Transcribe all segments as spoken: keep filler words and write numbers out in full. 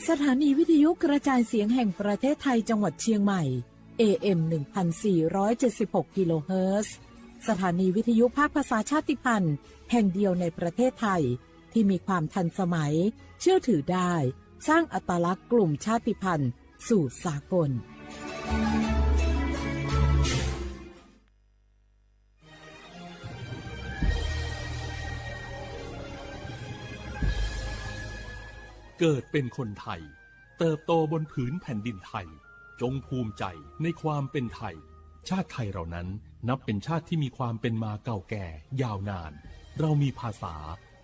สถานีวิทยุกระจายเสียงแห่งประเทศไทยจังหวัดเชียงใหม่ เอเอ็ม หนึ่งพันสี่ร้อยเจ็ดสิบหกกิโลเฮิรตซ์ สถานีวิทยุภาคภาษาชาติพันธุ์แห่งเดียวในประเทศไทย ที่มีความทันสมัย เชื่อถือได้ สร้างอัตลักษณ์กลุ่มชาติพันธุ์สู่สากล เกิดเป็นคนไทย เติบโตบนผืนแผ่นดินไทย จงภูมิใจในความเป็นไทย ชาติไทยเรานั้นนับเป็นชาติที่มีความเป็นมาเก่าแก่ยาวนาน เรามีภาษา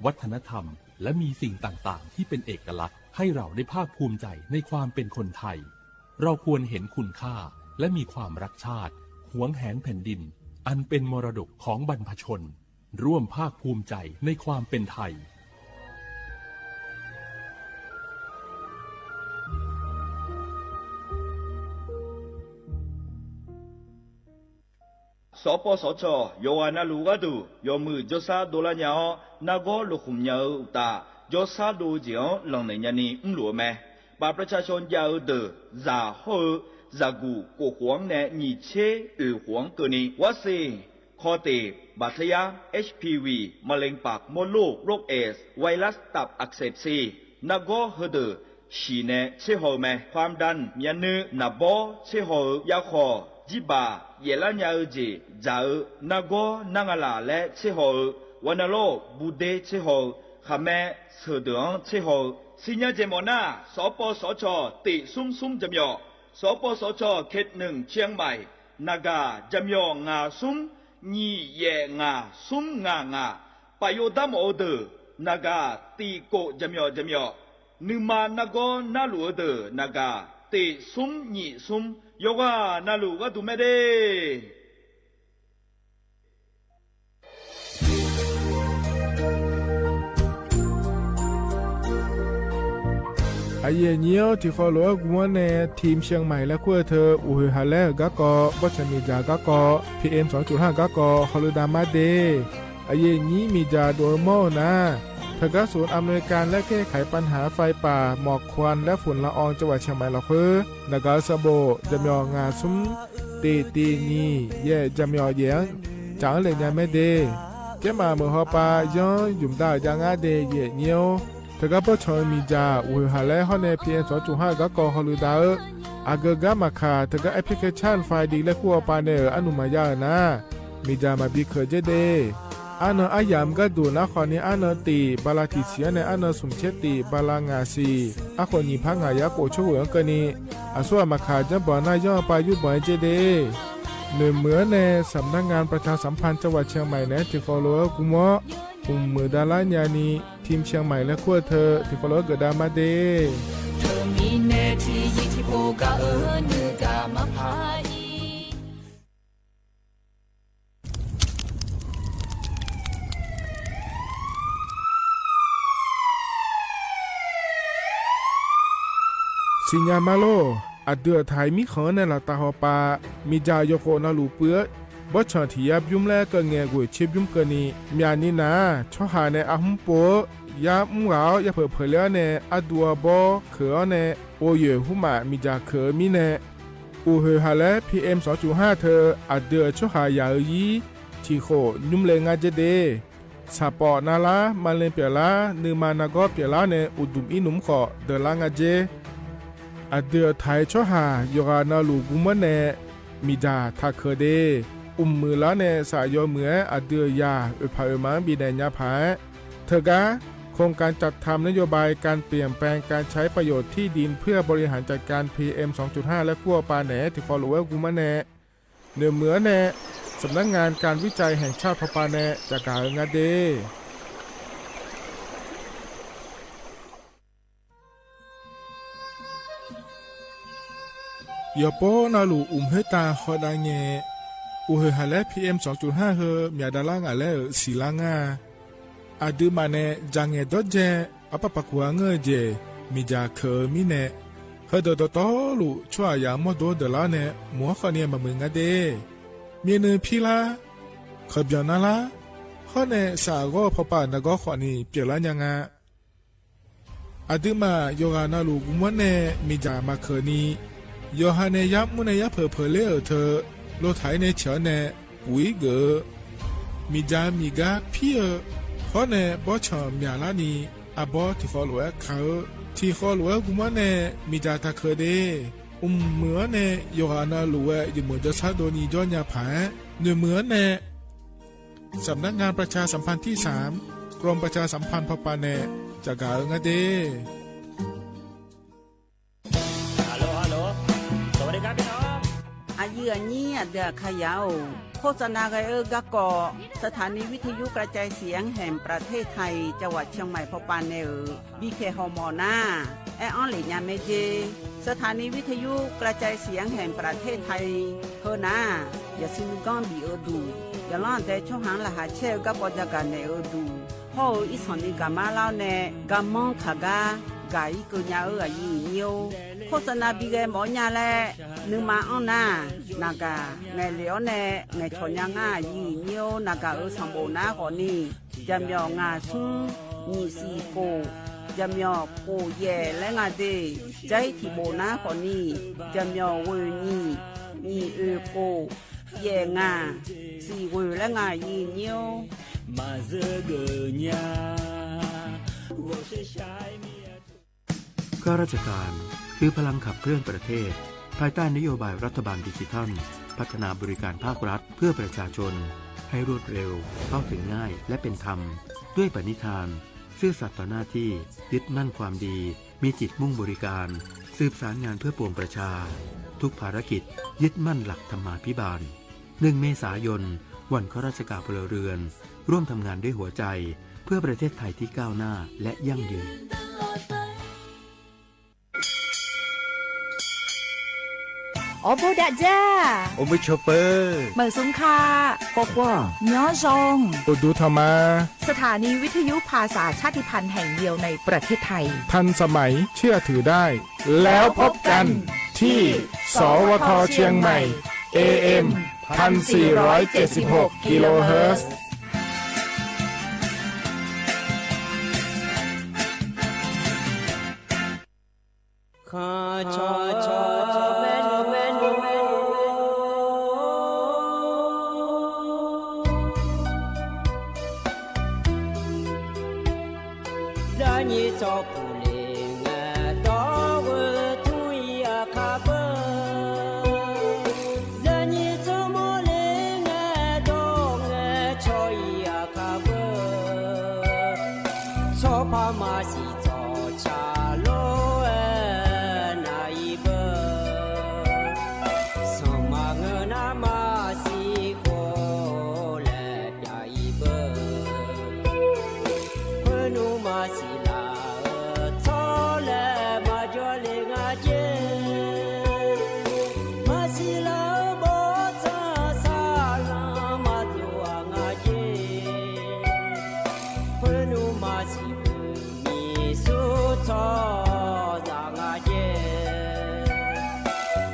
วัฒนธรรม และมีสิ่งต่างๆ ที่เป็นเอกลักษณ์ ให้เราได้ภาคภูมิใจในความเป็นคนไทย เราควรเห็นคุณค่า และมีความรักชาติ หวงแหนแผ่นดิน อันเป็นมรดกของบรรพชน ร่วมภาคภูมิใจในความเป็นไทย Sawqpawv sawqcawq yawqghaq navluf gharduq yawmuiq jawrshar dovlar nya-awr, nargawr lofkhmq nya-eu uqtaf, jawrshar dov-eu jeq-anr lanqnaeq nyani mrluf-eu mae. บัตรประชาชน jav-eu deuq zaq hawr-eu zaqguq kof khof-anr nae nyiq tser oeq khof-anr keuvni, วัคซีน คอเตะ บาดทะยัก เอชพีวี มะเร็งปากมดลูก โรคเอดส์ ไวรัสตับอักเสบซี nargawr heudeuq siq nae tser haw-eu mae. ความดัน myavnuiv naqbawr tser haw-eu yarkhawq, jirbaq yaeflar nya-eu jeq dzaq-eu nargawr nar nga laq laer tser haw-eu วัณโรค buder tser haw-eu, khaqmae sheuqdeuq-anr tser haw-eu. Siqnya jeq mawf nar, sawqpawv sawqcawq tiq smr smr jaqmyawf, sawqpawv sawqcawq เขตหนึ่ง เชียงใหม่ naqgaq jaqmyawf ngaq smr nyiq yaef ngaq smr ngaq ngaq, paf yov dar mawf-eu deuq naqgaq tiq kof jaqmyawf jaqmyawf, nuima nargawr narluf-eu deuq naqgaq tiq smr nyiq smr, yawqghaq navluf gharduq mae de. Aqyuif aqnyir-awr, tiqkhawf lof-aer guvlanr nae ทีมเชียงใหม่ laer kur-eu teu, uqhoeq haq laer-euq garkawv, bawrtsanq miqdzaq garkawv, P M สองจุดห้า garkawv hawlui dav mar de. Aqyuif aqnyir miqdzaq dov-eu mawr-eu nar, teugar ศูนย์อำนวยการแลกแก้ไขปัญหาไฟป่าหมอกควันและฝุ่นละออง จังหวัดเชียงใหม่ lafkhoer naqgaq-eu sanqbof jaqmyawf ngaq smr tiq tiq nyiq yaef jaqmyawf yaef-anr caf-anr le nya mae de. Jaermaf meuq hawpav yanr ymq dav-euq jav ngar de, aqyuif aqnyir-or. Teugar bawrtsanq-eu miqdzaq uqhoeq haq laer hawr nae P M สองจุดห้า garkawv hawlui dav-eu, aqgeu gar maqkaq teugar แอปพลิเคชัน ไฟดี laer kur hawpav nae-euq arnmq maqya-euq nar, miqdzaq maqbi keuq dzer de. Arnan aryamq gharduq nar khawf ni, arnan tiq bala tiq siq-anr nae arnan smq tser tiq bala ngaq siq, arkhof nyiq par ngaq yar khof tsawrghoeq-anr keuvni, aqsur ghaq maqkaq janrbanq nar yanr-eu pav yurbanq-aer dzer de. Noeqmuiq-anr nae สำนักงานประชาสัมพันธ์จังหวัดเชียงใหม่ naeq-aer tiqkhawf lof-aer guvmawr, mqmuiq davlar nyani, ทีมเชียงใหม่ laer kur-eu teu tiqkhawf lof-aer geufdav mar de. Teumirnae tiqzir tiqpov gaq-eu nuigaq maqpar-ir. Siqnya ma lor. Aqdui aqtaq-iq mirkhanq-anr nae laftav hawpav, miqdzaq yawkhof navluf puiv-eu bawrtsanq tiq yar bymr laer keuv ngae ghoeq tser bymr keuvni, myaqni nar-aq, tsawrhaq nae arhmr pov-eu yar mr ghaq-awr yapeuq peuq le-awr nae arduv arbawr keuq-awr nae, ghovyoeq hmrmaf miqdzaq keuq-eu mirnae, uqhoeq haq laer P M สองจุดห้า teu aqdui-euq tsawrhaq yaq-eu ir tiqkhof nymr le ngar dzer de. Saqpawf navlar, maqle pyeuflar, nuima nargawr pyeuflar nae uqduq ir nmr khawf deuqlar ngar dzer. Aqdui aqtaq-iq tsawrhaq yawqghaq navluf guvmawr nae miqdzaq taqkeuq de. Mqmuiq lar nae saf yawmuiq-aer aqdui-euq yaq oeqpaq oeqma-anr bifnaeq nya paq-aer, teugar โครงการจัดทำนโยบายการเปลี่ยนแปลงการใช้ประโยชน์ที่ดินเพื่อบริหารจัดการ P M สองจุดห้า laer kur hawpav naeq-aer tiqkhawf lof-aer guvmawr nae, noeqmuiq-anr nae สำนักงานการวิจัยแห่งชาติ hawpav nae caqgaq-eu ngar de. Yawqpov navluf uqmq khoertav hawdav ngae, uqhoeq haq laer P M สองจุดห้า heu myaq davlar ngaq laer-euq siqlar ngar-a. Aqduimaf nae dzaqngaeq dawrdzae arpar paq kuq-a ngeur-eu jeq miqdzaq keuq-eu mirnae, heudeuq dawqtawvluf tsawrhaqzaq mawrdo deuqlar-awr nae mq-anr khawf ni maqmuiq ngar de. Myavnuiv pirlar, khanqbyanq narlar, hawr nae saf ghawr-eu pawpav nargawr khawf ni pyeuflar nya nga. Aqduimaf yawqghaq navluf guvmanr nae miqdzaq maqkeuq ni, yawqha nae yar mr nae yar peuq peuq ler-euq teu, lotaq-ir nae ciq-awr nae guf-ir geuf-eu miqdzaq miqgar pir-eu hawr nae bawrtsanq myaqlar ni, arbawr tiqkhawv lof-aer ka-eu, tiqkhawv lof-aer guvmanr nae miqdzaq taqkeuq de. Mqmuiq-anr nae yawqghaq navluf-aer yawmuiq jawrshar dov ni jawr nya paq-aer, noeqmuiq-anr nae สำนักงานประชาสัมพันธ์ที่สาม กรมประชาสัมพันธ์พป.nae caqgaq-eu ngar de. Aqyuif aqnyir aqdui aqkaqyaq-or, โฆษณา ghae-eu garkawv สถานีวิทยุกระจายเสียงแห่งประเทศไทย จังหวัดเชียงใหม่ พป.nae-euq bipyaeq hawmawf nar, aer-anr lef nya mae jer. สถานีวิทยุกระจายเสียงแห่งประเทศไทย heu nar-aq, yaqsur nuiganr bif-eu duq, yaqlanr aqdae tsawrhaq-anr laqkhaq caer-eu garkawv jagaq naeq-eu duq hawr-eu irsanq ni gaqmar lar-awr nae, garmanr kaq gar gaq-ir keuv nya-eu aqyuif aqnyir-or, โฆษณา bi ghae mawf-awr nya laer nuima anr nar, naqgaq ngaeqlef-awr nae ngaeqcawq nya ngar aqyuif aqnyir-or, naqgaq-euq sanqbof nar khawfni, jaqmyawf ngaq smr nyiq siq khof, jaqmyawf khof yaef laer nga de. Jar-ir tiq bof nar khawfni, jaqmyawf ghoeq nyiq, nyiq oeq khof, yaef ngaq, siq ghoeq laer nga aqyuif aqnyir-or. ข้าราชการ คือพลังขับเคลื่อนประเทศ ภายใต้นโยบายรัฐบาลดิจิทัล พัฒนาบริการภาครัฐเพื่อประชาชน ให้รวดเร็ว เข้าถึงง่าย และเป็นธรรม ด้วยปณิธาน ซื่อสัตย์ต่อหน้าที่ ยึดมั่นความดี มีจิตมุ่งบริการ สืบสารงานเพื่อปวงประชา ทุกภารกิจ ยึดมั่นหลักธรรมาภิบาล หนึ่งเมษายน วันข้าราชการพลเรือน ร่วมทำงานด้วยหัวใจ เพื่อประเทศไทยที่ก้าวหน้าและยั่งยืน Awr bawr dav dzar. Awr bawr cawpeuq. Maqsmr ka. Khawrkhawr. Nymr zan. Uqduq tanqma. สถานีวิทยุภาษาชาติพันธุ์แห่งเดียวในประเทศไทย ทันสมัย เชื่อถือได้ แล้วพบกันที่ สวท เชียงใหม่ เอเอ็ม พันสี่ร้อยเจ็ดสิบหก กิโลเฮิรตซ์ Zaqnyiq tsawrpuq le ngae dawr-eu tmr-ir aqkar beu. Zaqnyiq tsawrmawr le ngae dawr ngae caw-ir aqkar beu. Tsawrpar maqsiq tsawrca lof-aer nav-ir beu. Sanqma ngeur nar maqsiq khof laer pyav-ir beu. Khoernmr maqsiq laf-eu tsawrlaer maqjawr le nga jer. Maqsiq laf-eu bawrtsanq saqlanq maqdov-aq nga jer. Khoernmr maqsiq beu miqsur tsawrhaqzaq nga jer.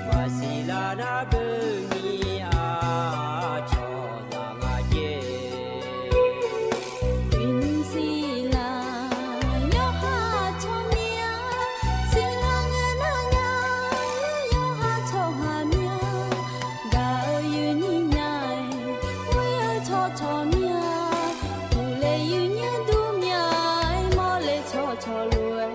Maqsiq laf nar beu miq-aq cawqzaq nga jer. Uiqnymr siqlaq yawqha tsawrmyanr, siqlaq ngae nar nya yawqha tsawrhaq myanr. Gaq-eu yuifnyir nya-aer, ghoer-eu tsawrcawq myanr, uqle yuifnyir dur myanr-aer, mawrle tsawrcawq lof-aer,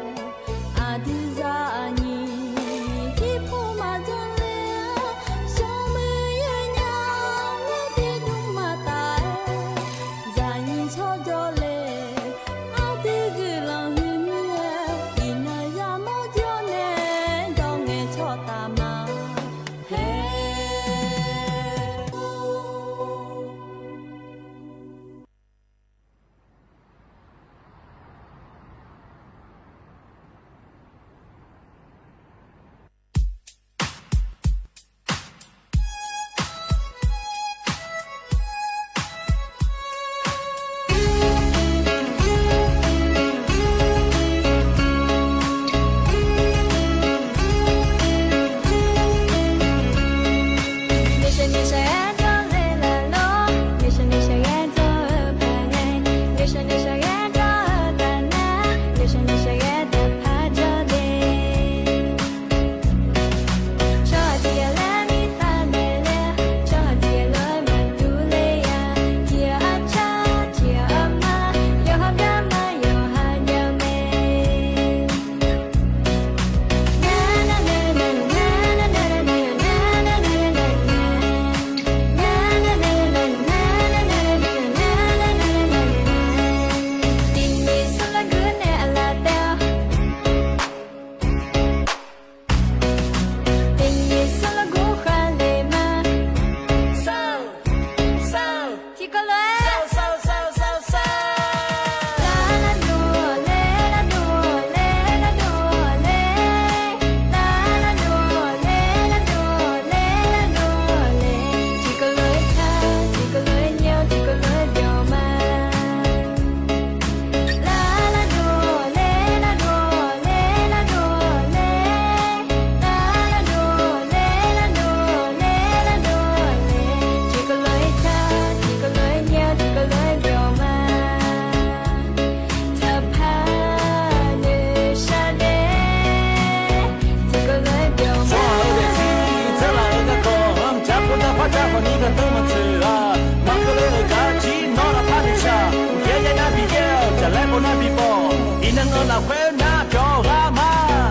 Iqnan-anr lafkhoer nar pyawq ghaq ma.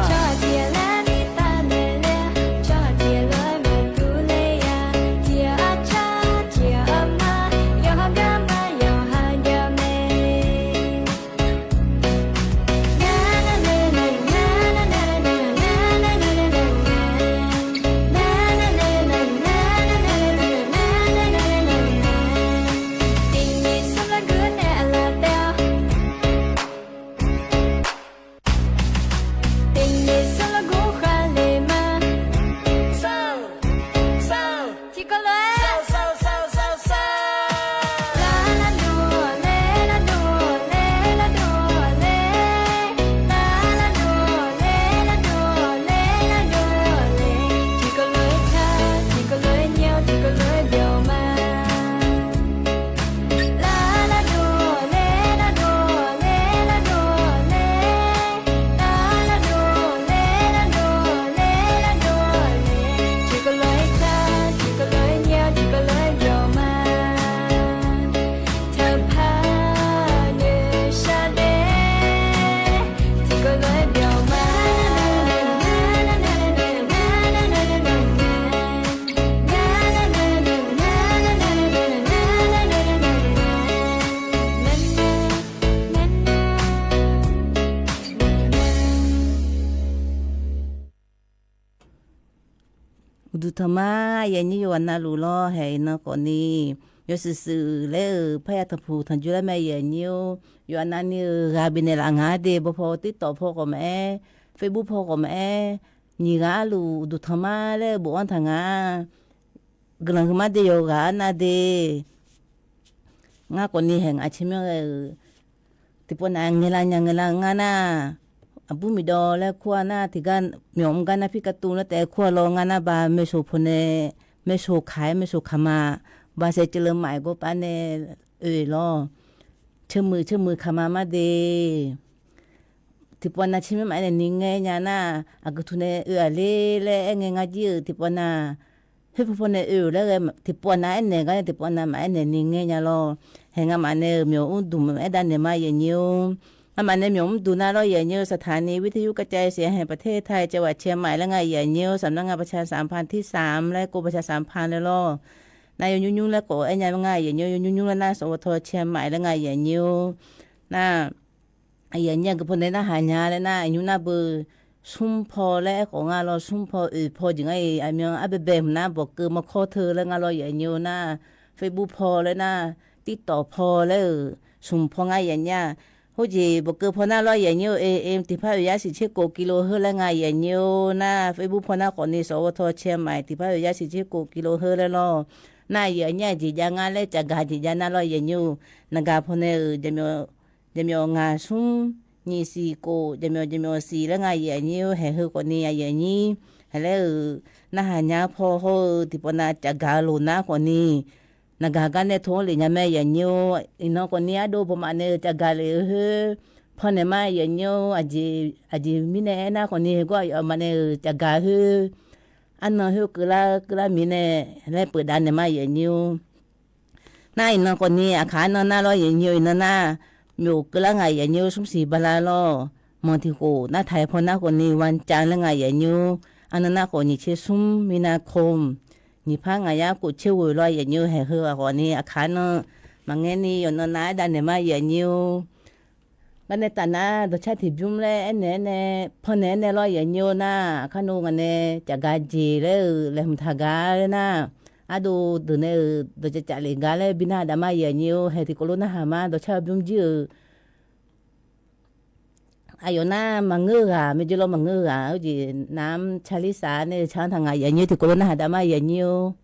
Tsawrhaq tiq ghaq laer mirtaq maeqler-a. Tsawrhaq tiq ghaq lof-aer maeqduq ler-a. Tiq ghaq arcar, tiq ghaq armar, yawqha garma, yawqha javmae. Tiqnyif smr largeur nae aqlaf taef-awr. Tiqnyif smr largeur khavle ma. Tiqkawv lof-aer. Lar lar dov ler, lar dov ler, lar dov ler. Lar lar dov ler, lar dov ler, lar dov ler. Tiqkawv lof-aer tar, tiqkawv lof-aer nyae, tiqkawv lof-aer byawq ma. Lar lar dov ler, lar dov ler, lar dov ler. Lar lar dov ler, lar dov ler, lar dov ler. Tiqkawv lof-aer tar, tiqkawv lof-aer nyae, tiqkawv lof-aer byawq ma. Taqpaq noeqshaq daef, tiqkawv lof-aer byawq ma. Uqduq tanqma, aqyuif aqnyir yawqghaq navluf lawr, haeq iqnan khawfni yawshuif shuif laer-euq parya tanqpuq tanqjoe laer mae, aqyuif aqnyir-or. Yawqghaq navni-euq ghaq bifnaeq laf ngaq-a de, bawpaw TikTok paw khawf maqaer, Facebook paw khawf maqaer, nyiq ghaq arluf uqduq tanqma laer-eu bofanr taq nga. Guiqlanq huiqma de, yawqghaq arnav de. Ngar khawfni haeq ngaq caermyanr ghae-euq tiqpavnav ngaeqlav nya ngaeqlav-eu ngar nar, aqbur miqdawv laer kur-a nar, tiqgar myawf mr gar nar pirkatuv laer taef kur-a lawr ngar nar ba, maeqsoq pawnae, maeqsoq kaq-aer maeqsoq kaq ma, ba saev ceuv leu maf-aer gawrpav nae oe lawr. Ceuv muiq ceuv muiq kaq ma mar de. Tiqpavnav caermyanr maqaer naeq ni ngaer nya nar, aqgeu tu nae oe-aq ler laer aerngae ngar jir-euq tiqpavnav, khoer paw paw nae oe-euq laer ghae tiqpavnav aernaeq gar nae tiqpavnav maqaer naeq ni ngaer nya lawr. Haeq ngamaf nae-euq myawq mr duq aer dav naeq ma, aqyuif aqnyir-or. Ngamaf nae myawq mr duq nar lawr, aqyuif aqnyir-or, สถานีวิทยุกระจายเสียงแห่งประเทศไทย จังหวัดเชียงใหม่ laer nga, aqyuif aqnyir-or. สำนักงานประชาสัมพันธ์ที่สาม laer kov ประชาสัมพันธ์ laer lawr. Nar yawnymr nymr laer khawf aer nya nga, aqyuif aqnyir-or. Yawnymr nymr laer nar สวท เชียงใหม่ laer nga, aqyuif aqnyir-or. Nar aqyuif aqnyir aqgeu paw nae narhaq nya laer nar, aqnyir nar beu smr paw laer aerkhawf nga lawr, smr paw oeq paw jeq ngar-iq aqmyan arbaebae hmq nar bawqkeuv mawrkawr teu laer nga lawr, aqyuif aqnyir-or. Nar Facebook paw laer nar, TikTok paw laer-euq smq paw ngar, aqyuif aqnyir-aq. Khoerjeq bawqkeuv paw nar lawr, aqyuif aqnyir-or, AM tiqpar oeq yar siq tser kof กิโลเฮิรตซ์ laer nga, aqyuif aqnyir-or. Nar Facebook paw nar khawfni สวท เชียงใหม่ tiqpar oeq yar siq tser kof กิโลเฮิรตซ์ laer lawr. Nar aqyuif aqnyir-aq, jeq jav ngar laer caqgaq jeq jav nar lawr, aqyuif aqnyir-or. Naqgaq paw nae-euq jaqmyawf ngaq smr nyiq siq kof, jaqmyawf jaqmyawf siq laer nga, aqyuif aqnyir-or. Haeq heu khawfni aqyuif aqnyir haeq laer-euq narhaq nya paw hawr-eu tiqpavnav caqgaq-eu loq nar khawfni, naqgaq gar nae tov-anr lef nya mae, aqyuif aqnyir-or. Iqnan khawfni ardov bawmaf nae-euq caqgaq lef-eu khoer pawnaeq ma, aqyuif aqnyir-or. Aqjeq mirnae aernar khawfni, heugar aqyawfmaf nae-euq caqgaq khoer arnan khoer keuvlar keuvlar mirnae laer pyeufdav naeq ma, aqyuif aqnyir-or. Nar iqnan khawfni aqkaq arnan nar lawr, aqyuif aqnyir-or. Iqnan nar myawf keuvlar nga, aqyuif aqnyir-or. Smr siq bala lawr, manq tiq khof nar taq-aer paw nar khawfni วันจันทร์ laer nga, aqyuif aqnyir-or. Arnan nar khawf nyiq tser smr มีนาคม nyiq par ngaq yar kof tser ghoeq lawr, aqyuif aqnyir-or. Haeq heu ghaq khawfni aqkaq arnan maqngaer ni yawqnan nav aerdav naeq ma, aqyuif aqnyir-or. Garnae taf nar dawqcar tiqbymr laer aernaeq aernae, pawnaeq aernae lawr, aqyuif aqnyir-or. Nar kar nov ngaq nae caqgaq jeq laer-euq laeqhmq taq gaq laer nar, ardov deuq nae-euq dawqcaf caf lef gaq laer bi nar dav ma, aqyuif aqnyir-or. Haeq tiqkawv lof narhaq ma, dawqcar-eu bymr jir-euq aqyawf nar maqngeur-eu ghaq, maeqjeq lawr maqngeur-eu ghaq, heujeq nav-anr carlisa nae-eu car-anr taq nga, aqyuif aqnyir tiqkawv lof narhaq dav ma, aqyuif aqnyir-or.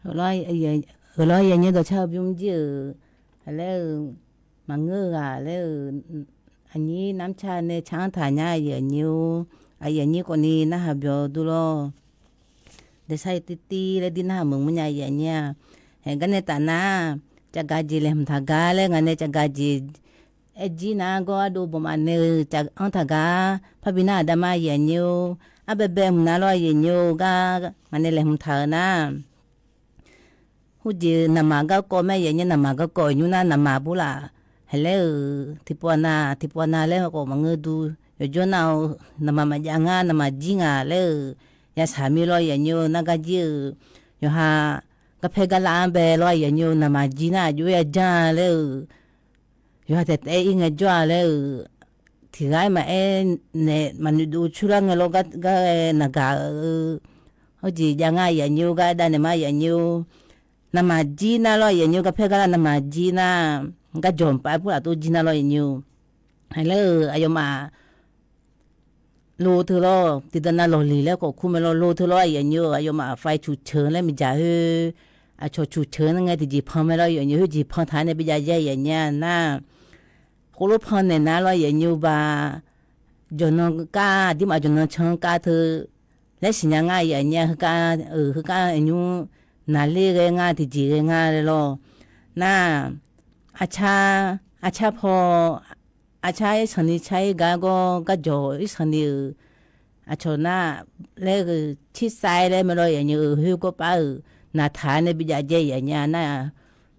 Heulof-aer yanyir dawqcar-eu bymr jir-euq, aq laer-eu, maqngeur-eu ghaq laer-eu, aqnyir narmr car nae car-anr taq nya aqyuif aqnyir-or. Aqyuif aqnyir khawfni narhaq byawq dur lawr. Daeqsar-iq tirtir laer dir narhaq meuq mawrnya aqyuif aqnyir-aq. Haeq gar nae taf nar, cavgaq jeq laeqhmq taq gar laer ngaq nae cavgaq jeq aer jir nar gawr ardov bawqmaf nae-eu caf-anr taq gar parbi nar aqda ma aqyuif aqnyir-or. Arbaebae hmq nar lawr aqyuif aqnyir-or, gar ngaq nae laeqhmq taq-eu nar, heujeq-eu naqmaq garkawv mae aqyuif aqnyir, naqmaq garkawv-euq nymr nar naqmaq burlaf, haeq laer-euq tiqpov nav tiqpov nav laer khawf maqngeur dur, yawqjawr nav-eu naqmaq maqjav ngar naqmaq jir ngaq laer-euq yashaq mir lawr aqyuif aqnyir-or. Nargar jir-euq yawqha garpaer garlav-anr bae lawr aqyuif aqnyir-or, naqmaq jir nar aqjox-aer yajanr laer-euq yawqha taef taef-aer ir ngaejawr-a laer-euq, tiq ghaq-aer maqaer naeq maqnoeq dov coer lar ngae lawr gar, gar-aer naqgaq-eu heujeq jav ngar aqyuif aqnyir-or, gar dav naeq ma aqyuif aqnyir-or. Naqmaq jir nar lawr aqyuif aqnyir-or, garpaer garlav naqmaq jir nar, garjawq mqpav-aer burlaf tov jir nar lawr aqyuif aqnyir-or. Haeq laer-euq aqyawfmaf lo teu lawr, tiqdeuq nav lawqliq laer khawf kur mae lawr, lo teu lawr aqyuif aqnyir-or. Aqyawfmaf faiq cuqceuq laer miqdzaq khoer, aqcawq cuqceuq nar ngae tiqjeq pan mae lawr aqyuif aqnyir, khoer jeq pan taq-aer nae bi jav jae aqyuif aqnyir-a nar, khoerlof pan naeq nar lawr aqyuif aqnyir-or ba, jawqnan kar aqdirmaf jawqnan can kar teu laer siqnya ngar aqyuif aqnyir-a. Heugar-euq heugar aqnymr naqler ghae ngar tiqjeq ghae ngar laer lawr. Nar, arcar, arcar paw, arcar irsanq ni car-ir gar gawr garjawq irsanq ni-euq aqcawq nar laer-eu, tser sav-aer laer mae lawr aqyuif aqnyir-or, khoer gawr paf-euq naqtaq-aer nae bi jav jae aqyuif aqnyir-a nar,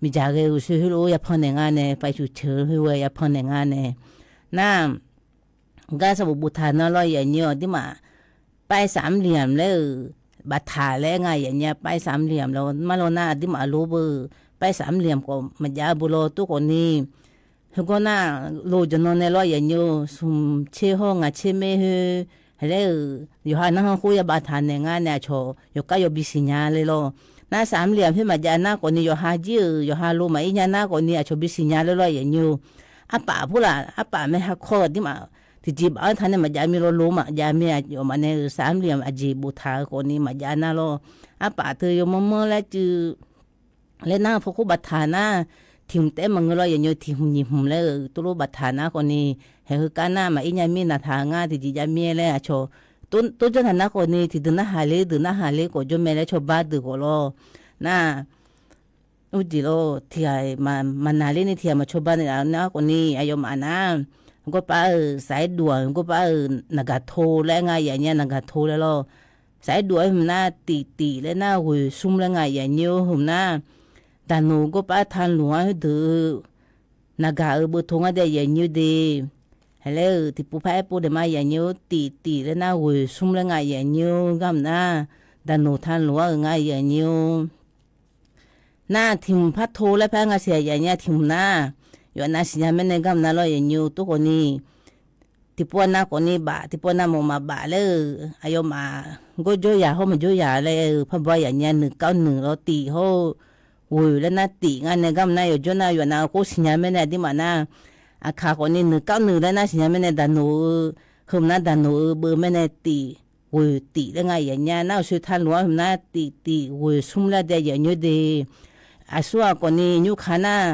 miqdzaq ghae-euq soer heulof-aer yapan naeq ngar nae, faiq cuqceuq khoer ghae yapan naeq ngar nae. Nar, gar sar bof boftaq nar lawr aqyuif aqnyir-or, aqdirmaf ป้ายสามเหลี่ยม laer-euq baftaq laer ngar aqyuif aqnyir-a, ป้ายสามเหลี่ยม laer mar lawr nar aqdirmaf lof beu, ป้ายสามเหลี่ยม khawf maqjav beu lawr tov khawfni, heugawr nar, lo jawqnan nae lawr aqyuif aqnyir-or, smq tser hawr ngaq tser maer khoer, haeq laer-euq yawqha narhaq khoer ya baftaq naeq ngar nae aqcawq yawqkar yawbi siqnya laer lawr. Nar สามเหลี่ยม khoer maqjav nar khawfni yawqha jir-euq yawqha lo maqir nya nar khawfni aqcawq bi siqnya laer lawr aqyuif aqnyir-or. Arpaf purlaf arpaf mae ha kawr-eu aqdirmaf tiqjeq baf-anr taq nae maqjav mir lawr, lo maqjav mir-a, aqyawfmaf nae-euq สามเหลี่ยม aqjeq boftaq-eu khawfni maqjav nar lawr. Arpaf teu yawmanr manr laer cuiv laer nar, paw khoer baftaq nar, tiq hmq taef-aer maqngeur lawr aqyuif aqnyir-or, tiq hmq nyiq hmq laer-euq tov lof baftaq nar khawfni, haeq heugar nar maqir nya mir naqtaq ngar tiqjeq jav mir-aer laer aqcawq tov janr taq nar khawfni, tiqdeuq narhaq ler deuq narhaq ler khawf jawr mae laer cawba deuq khawf lawr. Nar, urjeq lawr tiq ghaq maqnaq ler ni tiq ghaq maqcawba naeq nar khawfni aqyawfmaf nar, gawr paf-euq saf-aer duq-aq, gawr paf-euq naqgaq to laer ngar aqyuif aqnyir-a, naqgaq to laer lawr. Saf-aer duq-aq hmq nar tif tif laer nar ghoeq smr laer ngar aqyuif aqnyir-or, hmq nar daqnoq gawr paf tanluf-anr khoerdeuq-eu naqgaq-euq beuto ngar de aqyuif aqnyir de. Haeq laer-euq tiqpov par-aer pov daeq ma aqyuif aqnyir-or, tif tif laer nar ghoeq smr laer ngar aqyuif aqnyir-or, gar hmq nar daqnoq tanluf-anr-euq ngar aqyuif aqnyir-or. Nar tiq hmq par to laer par ngar siq aqyuif aqnyir-a, tiq hmq nar yawf nav siqnya mae nae gar hmq nar lawr aqyuif aqnyir-or, tov khawfni tiqpov nav khawfni baf, tiqpov nav mawf maqbaf laer-euq aqyawfmaf gawr jawryaq hawr maqjawryaq laer-euq par baw aqyuif aqnyir-a, nuiqkar nuiq lawr tif hawr-eu ghoeq laer nar tif ngar nae gar hmq nar yawqjawr nar yawf nav-eu khoer siqnya mae nae aqdirmaf nar, aqkaq khawfni nuiqkar nuiq laer nar siqnya mae nae daqnoq-eu, heu hmq nar daqnoq-eu beu mae nae tif ghoeq tif laer ngar aqyuif aqnyir-a, nar-euq soe tanluf-anr hmq nar tif tif ghoeq smr laer de aqyuif aqnyir de. Aqsur-aq khawfni nymrka nar,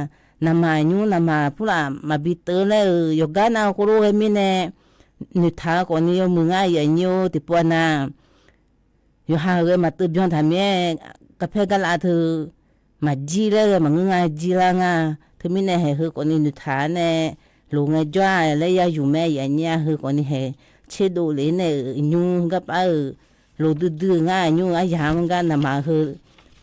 naqmaq nymr naqmaq purlaf maqbi teuv laer-euq yawqgar nar khoerlof ghae mirnae noeqtaq-eu khawfni yawmuiq ngar aqyuif aqnyir-or, tiqpov nav yawqha-euq ghae maqteuv byan taq mir-aer, garpaer garlav teu maqjir laer ghae maqngeur nga, jir lar nga. Teumirnae haeq heu khawfni noeqtaq-a nae loq ngaejawr-a laer ya yuq mae aqyuif aqnyir-a, heu khawfni haeq tserdov lef nae-euq nymr garpar-euq loq duidui-eu ngar nymr-eu aryamq-anr gar naqmaq heu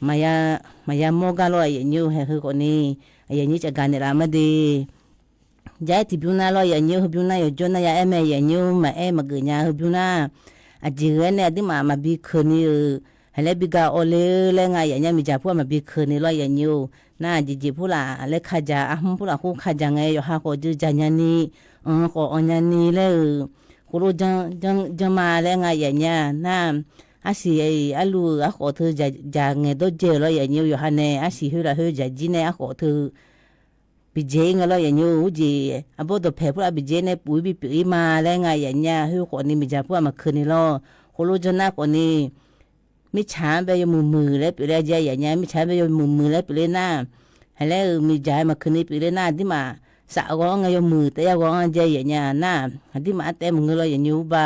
maqya mawr gar lawr aqyuif aqnyir haeq heu khawfni aqyuif aqnyir cavgaq naeqlaf ma de. Jaq-aer tiqbymr nar lawr aqyuif aqnyir heubymr nar yawqjawr nar ya aer mae aqyuif aqnyir maqaer maqgeuf nya heubymr nar, aqjeq ghae-aer nae aqdirmaf maqbi keuqni-euq haeq laer bi ga awv le-eu laer ngar aqyuif aqnyir miqdzaq pur-aq maqbi keuqni lawr aqyuif aqnyir-or. Nar jeqjeq purlaf laer kajaq arhmr purlaf khoer kajaq ngae yawqha khawf jeuq jaq nyani, anq khawf anq nyani laer-euq khoerlof janr ma laer ngar aqyuif aqnyir-a nar, arsiq arlu-euq arkhawf teu jaq ngaeq dawr dzae-euq lawr aqyuif aqnyir-or, yawqha nae arsiq khoer lafkhoer jaqjir nae arkhawf teu bijae-ir ngae lawr aqyuif aqnyir-or, urjeq arbawr dawqpaeq purlaf bijae-ir nae puf-ir bipyeuf-ir ma laer ngar aqyuif aqnyir-a, khoer khawfni miqdzaq pur-aq maqkeuqni lawr. Khoerlof janr nar khawfni mirtsaq-anr bae yawmuiq muiq laer pyeufler jae yaf nya, mirtsaq-anr bae yawmuiq muiq laer pyeufler nar, haeq laer-euq miqdzaq-aer maqkeuv ni pyeufler nar, aqdirmaf safghawr-anr ngae yawmuiq taef-aer yawghawr-anr jae yaf nya nar, aqdirmaf-anr taef maqngeur lawr yaf nyi-or ba.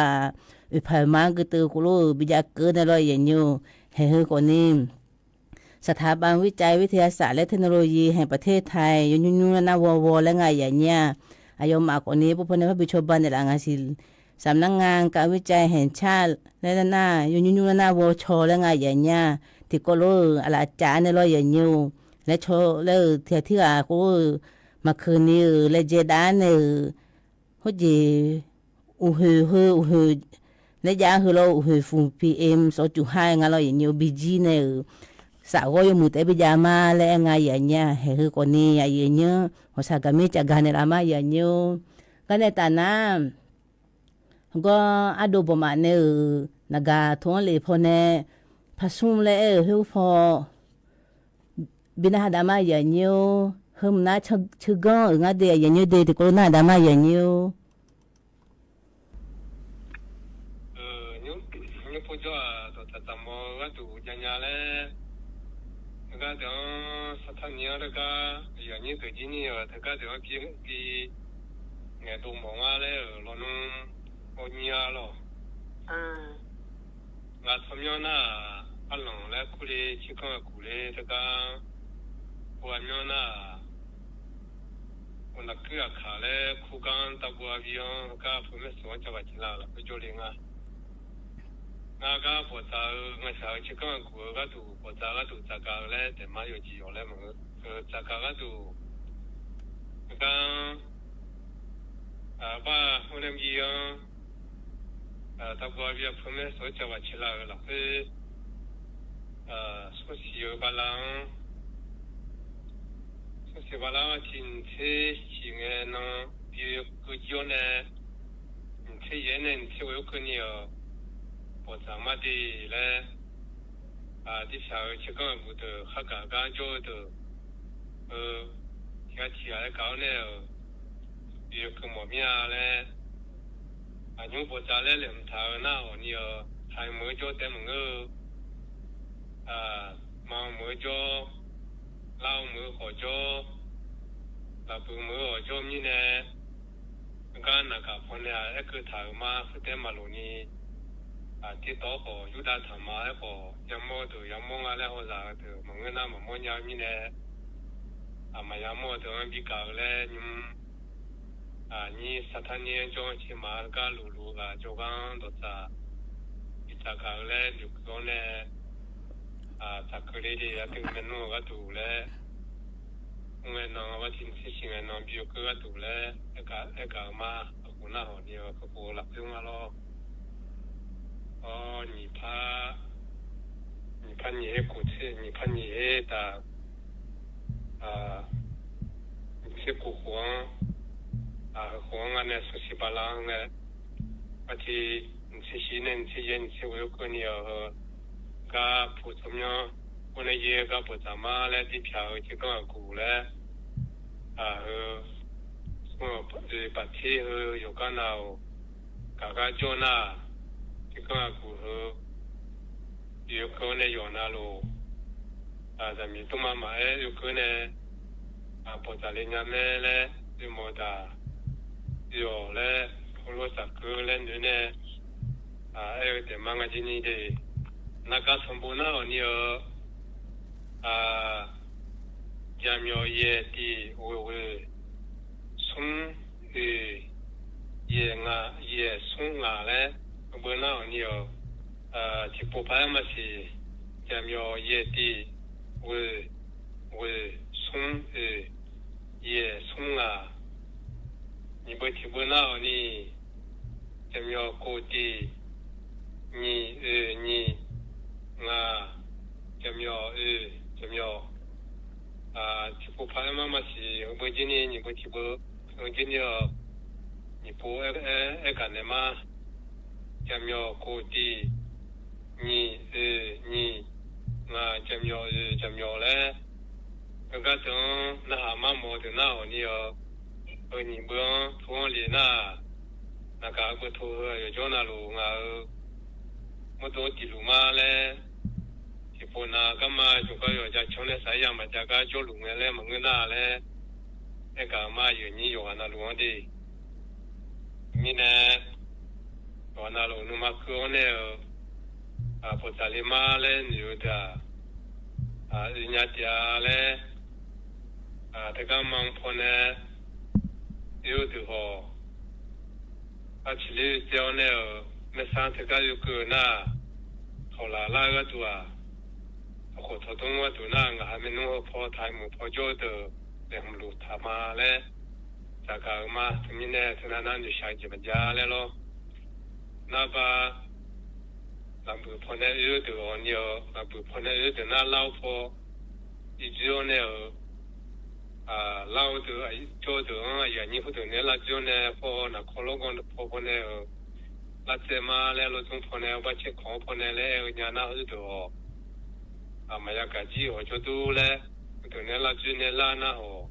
Oeqpaq oeqma-anr geuteuf khof lof-euq bijav keuv nae lawr yaf nyi-or, haeq heu khawf ni สถาบันวิจัยวิทยาศาสตร์และเทคโนโลยีแห่งประเทศไทย yawnymr nymr nar nar ghaw ghaw laer nga yaf nya. Aqyawfmaf khawf ni pov paw nae parbi cawba naeqlaf nga siq. สำนักงานการวิจัยแห่งชาติ laer nar nar yawnymr nymr nar nar ghaw caw laer nga yaf nya. Tiqkawv lof-euq aqlaf caf nae lawr yaf nyi-or, laer caw laer-euq tiq ghaq tirghaq khof-euq maqkeuv ni-euq laejae dav nae-euq khoerjeq uqhoeq heu uqhoeq laer jav heu lawr uqhoeq fuf pm sawqcuf ha nga lawr yaf nyi-or bijir nae-euq safghawr yawmuiq taef-aer bijav ma laer aer nga yaf nya. Haeq heu khawf ni aqyuif aqnyir ghawqshaq gaqmir caf gaq naeqlaf ma yaf nyi-or. Gar nae taf nar, gawr ardov bawqmaf nae-euq naqgaq tov-anr lef paw nae parsmr laer aer-euq khoer paw bi narhaq dav ma yaf nyi-or. Heu mq nar ceuganr-euq ngar de yaf nyi-or de tiqkawv lof narhaq dav ma yaf nyi-or. Nymr pov jawr-aq dawqtsaq tsaqmawr-eu gharduq javnya laer, heugar deuq-anr sartar ni-anr leugar yaf nyir deuq jir nir-euq teugar deuq-anr bi ngaeqdov mawf ngar laer-euq lawnmr awr nyir-a lawq. Ngar tsawrmyanr nar-aq, arlanq laer kur le, cirkanr-eu guq le teugar, ur ghaq myanr nar-aq, ur naqkuir aqkaq laer kur gar-anr tavguv-a vi-anr heugar pu maer soq-anr cavbaq ciqla-euq lafkhoer jawrle nga. Ngar gar bawqdzaq-eu ngaqshaq-eu cirkanr-eu guq-eu gharduq bawqdzaq gharduq tsaqgaq-eu laer daeqma yawqjeq yawq laer maqngeur. Tsaqgaq gharduq gar-anr bar hmr nae mr-ir-anr tavguv-a vi-a pu maer soq-anr cavbaq ciqla-euq lafkhoer smrsiq-eu bala-anr, smrsiq bala-anr tiq mqtser siq ngae nan bi keuv jir-awr nae, mqtser yaef-aer nae mqtser ghoe-awr keuvni-euq bawqdzaq mar de laer, aqdirpyaq-eu cirkanr-eu guq deuq khargaq gar jawr-eu deuq heu tiqghaq tiqghaq laer gaq-awr nae-euq bi keuv mawf mir-a laer, aqnymr bawqdzaq laer laeqhmq taq-eu nar-awq ni-eu, taq-eu meuq-eu jawr taef maqngeur-eu, maq-eu meuq-eu jawr, lar-eu meuq-eu khawf jawr, lafbuiq meuq-eu khawf jawr mirnae, gar naqgaq paw nae-aq aerkeuv taq-euq ma. Khoertaef maqloq ni, aqdir tawv khawf yurdav taq ma. Aerkhawf yamawr deuq yamawr nga laer hawzaq-eu deuq maqngeur nar maqmawr nya-eu mirnae, aqmaq yamawr-eu deuq-anr bi gaq-eu laer nymr, aqnyir sartar nyir-anr jawr-anr ciqma heugar luf luf-eu ghaq jawrgar-anr dawqtsaq bi tsaqgaq-eu laer noeqkeuv-awr nae, tsaqkeuv le de aqdui maernmr-eu gharduq laer, mr ngae nan bar tiq mqtser siq ngae nan bi-eu keuv gharduq laer, aergaq-eu ma. Aqkhof nar hawq ni-eu kakhof-eu lafkhoer nga lawr. Awr, nyiq par, nyiq par nyiq her kof tser, nyiq par nyiq her taf, nyiq tser kof khof-anr, khof-anr ngar nae smrsiq bala-anr ngae, bar tiq mqtser siq nae mqtser yaer mqtser ghoe-awr keuvni-euq heu gar pu tsawrmyanr, ur nae yaer gar bawqdzaq mar laer dirpyaq-eu cirkanr-eu guq laer, heu smr-eu baqtir heu yawqgar nav-awq. Gaq gar jawr nar, cirkanr-eu guq heu bi oekeuv-awr nae yawq navluf, zaqmiq tmrma maqaer oekeuv nae bawqdzaq le nya mae laer oermawf-eu taq, yawq laer heulof tsaqkeuv laer noeq nae aer-eu taef ma. Nga jir ni de, nargar sanqbof nar-awq ni-eu, jaqmyawf yaeq tiq ghoeq ghoeq, smr oeq, yaeq ngaq yaeq smr ngaq laer beu nar-awq ni-eu, tiqpov paq-aer maqsiq, jaqmyawf yaeq tiq ghoeq ghoeq, smr oeq, yaeq smr ngaq, nyiq beu tiq beu nar-awq ni, jaqmyawf kof tiq, nyiq oeq nyiq, ngaq, jaqmyawf oeq jaqmyawf, tiqpov paq-aer mar maqsiq, heu beu jir ni nyiq beu tiq beu, heu jir ni-eu, nyiq pov aer gaq naeq ma. Jaqmyawf kof tiq, nyiq oeq nyiq, ngaq jaqmyawf oeq jaqmyawf laer, heugar deuq-anr narhaq mar mawf-eu deuq nar-awq ni-eu, heu nyiq beu-anr tov-anr le nar, naqgaq heu beu tov heu yawqjawr navluf ngaq-euq mawrdo tiq luf ma laer, tiqpov nav garma jawrgar yawqja canr nae saq-ir ya maqjav gar jawrluf ngae laer maqngeur nar laer, aergaq-eu ma yawqnyir yawqghaq navluf-anr de. Mirnae, yawqghaq navluf nuima keuv-awr nae-euq, bawqdzaq le ma laer noeq-eu deuq-aq, oe nya taef-a laer, teugar ma paw nae oe-eu deuq hawq, arciqler oe tsaev-awr nae-euq maersar teugar oe keuv-eu nar, tawqlaf lar-eu gharduq-aq, tawqkhof tawqdmr gharduq nar ngaq ha maernmr heu paw taq-eu muiq paw jawr-eu deuq laeqhmq luf taq ma laer, dzaqgaq-eu ma. Teumirnae teunav nar noeqshaq-eu jeq maqjav laer lawr. Narba, laqbuiq paw nae oe-eu deuq awq ni-eu, laqbuiq paw nae oe-eu deuq nar lar-awr paw, irjir-awr nae-euq, lar-eu deuq, jawr-eu deuq-anr aqyuif aqnyir khoerdeuq nae lar jir-awr nae paw, naqkawr lawrgawv paw paw nae-euq, lar tsaev ma laer lawr dmr paw nae, barcaer kawq-anr paw nae laer aer-eu nya nar heudeuq-awq, maqya gaq jir-awq jawrdur laer, heudeuq nae lar jir nae lar nar-awq,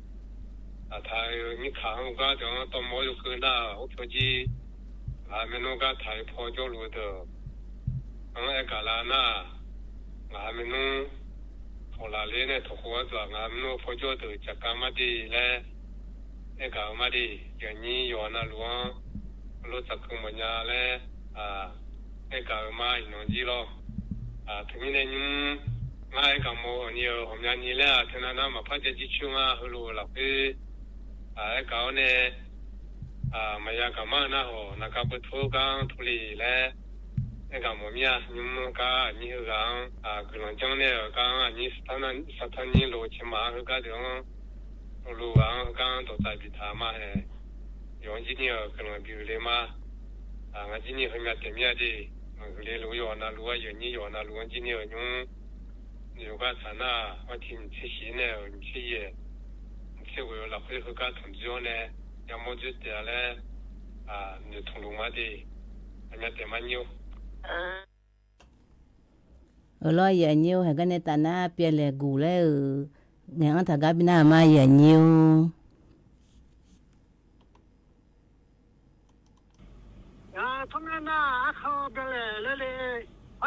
taq-euq mirkaq-anr gar deuq-anr tawvmawr yawkeuv nar-aq, or pyawr jir, ngaq ha maernmr gar taq-eu paw jawrluf-eu deuq-anr aergaq lar nar-aq, ngaq ha maernmr tawqlaf ler nae tawqkhof gharduq-aq, ngaq ha maernmr paw jawr deuq dzaqgaq ma de laer, aergaq-eu ma de. Yawqnyir yawqghaq navluf-anr heulof dzaqkeuv mawfnya laer, aergaq-eu ma iqnan jir lawr. Teumirnae nymr, ngar aergaq mawf-eu ni-euq ghawqmyani laer-aq, teunav nar maqpar jav jircoer nga heulof-eu lafkhoer, aergaq-awr nae, maqya gaq mar-eu nar-awq, naqkaq beutur-eu gar-anr tov le laer, aergaq mawf mir-a. Nymr gar aqnyir heughaq-anr guiqlanq janr nae-euq gar-anr aqnyir saqtanr nyir loq-eu caemaq-anr heugar deuq-anr, loqloq ghaq-anr heugar-anr dawqtsaf biftaq ma-ae, yawf-anr jir ni-euq guiqlanq bif-euq le ma. Ngar jir ni heumya taef mir-a de. Maqhuiq le lof-eu yawqghaq navluf-anr, yawqnyir yawqghaq navluf-anr jir ni-euq nymr, noeq-eu gar tsaq nar-aq, artiv nyiq tser shif nae-euq nyiq tser yaeq, nyiq tser ghoeq-eu lafkhoer heugar tanqdzoer-awr nae yamawr dzoer taef-a laer, noeqtmq luf ma de. Aqmyan taef ma nyir-or. Euq lawr, aqyuif aqnyir-or, heugar nae taf nar pyaeqlaeq guq laer-euq ngaeq-anr taq gar bi nar-euq ma, aqyuif aqnyir-or. Ngaq tsawrmyanr nar-aq, arkhanr byanlaeq laer le.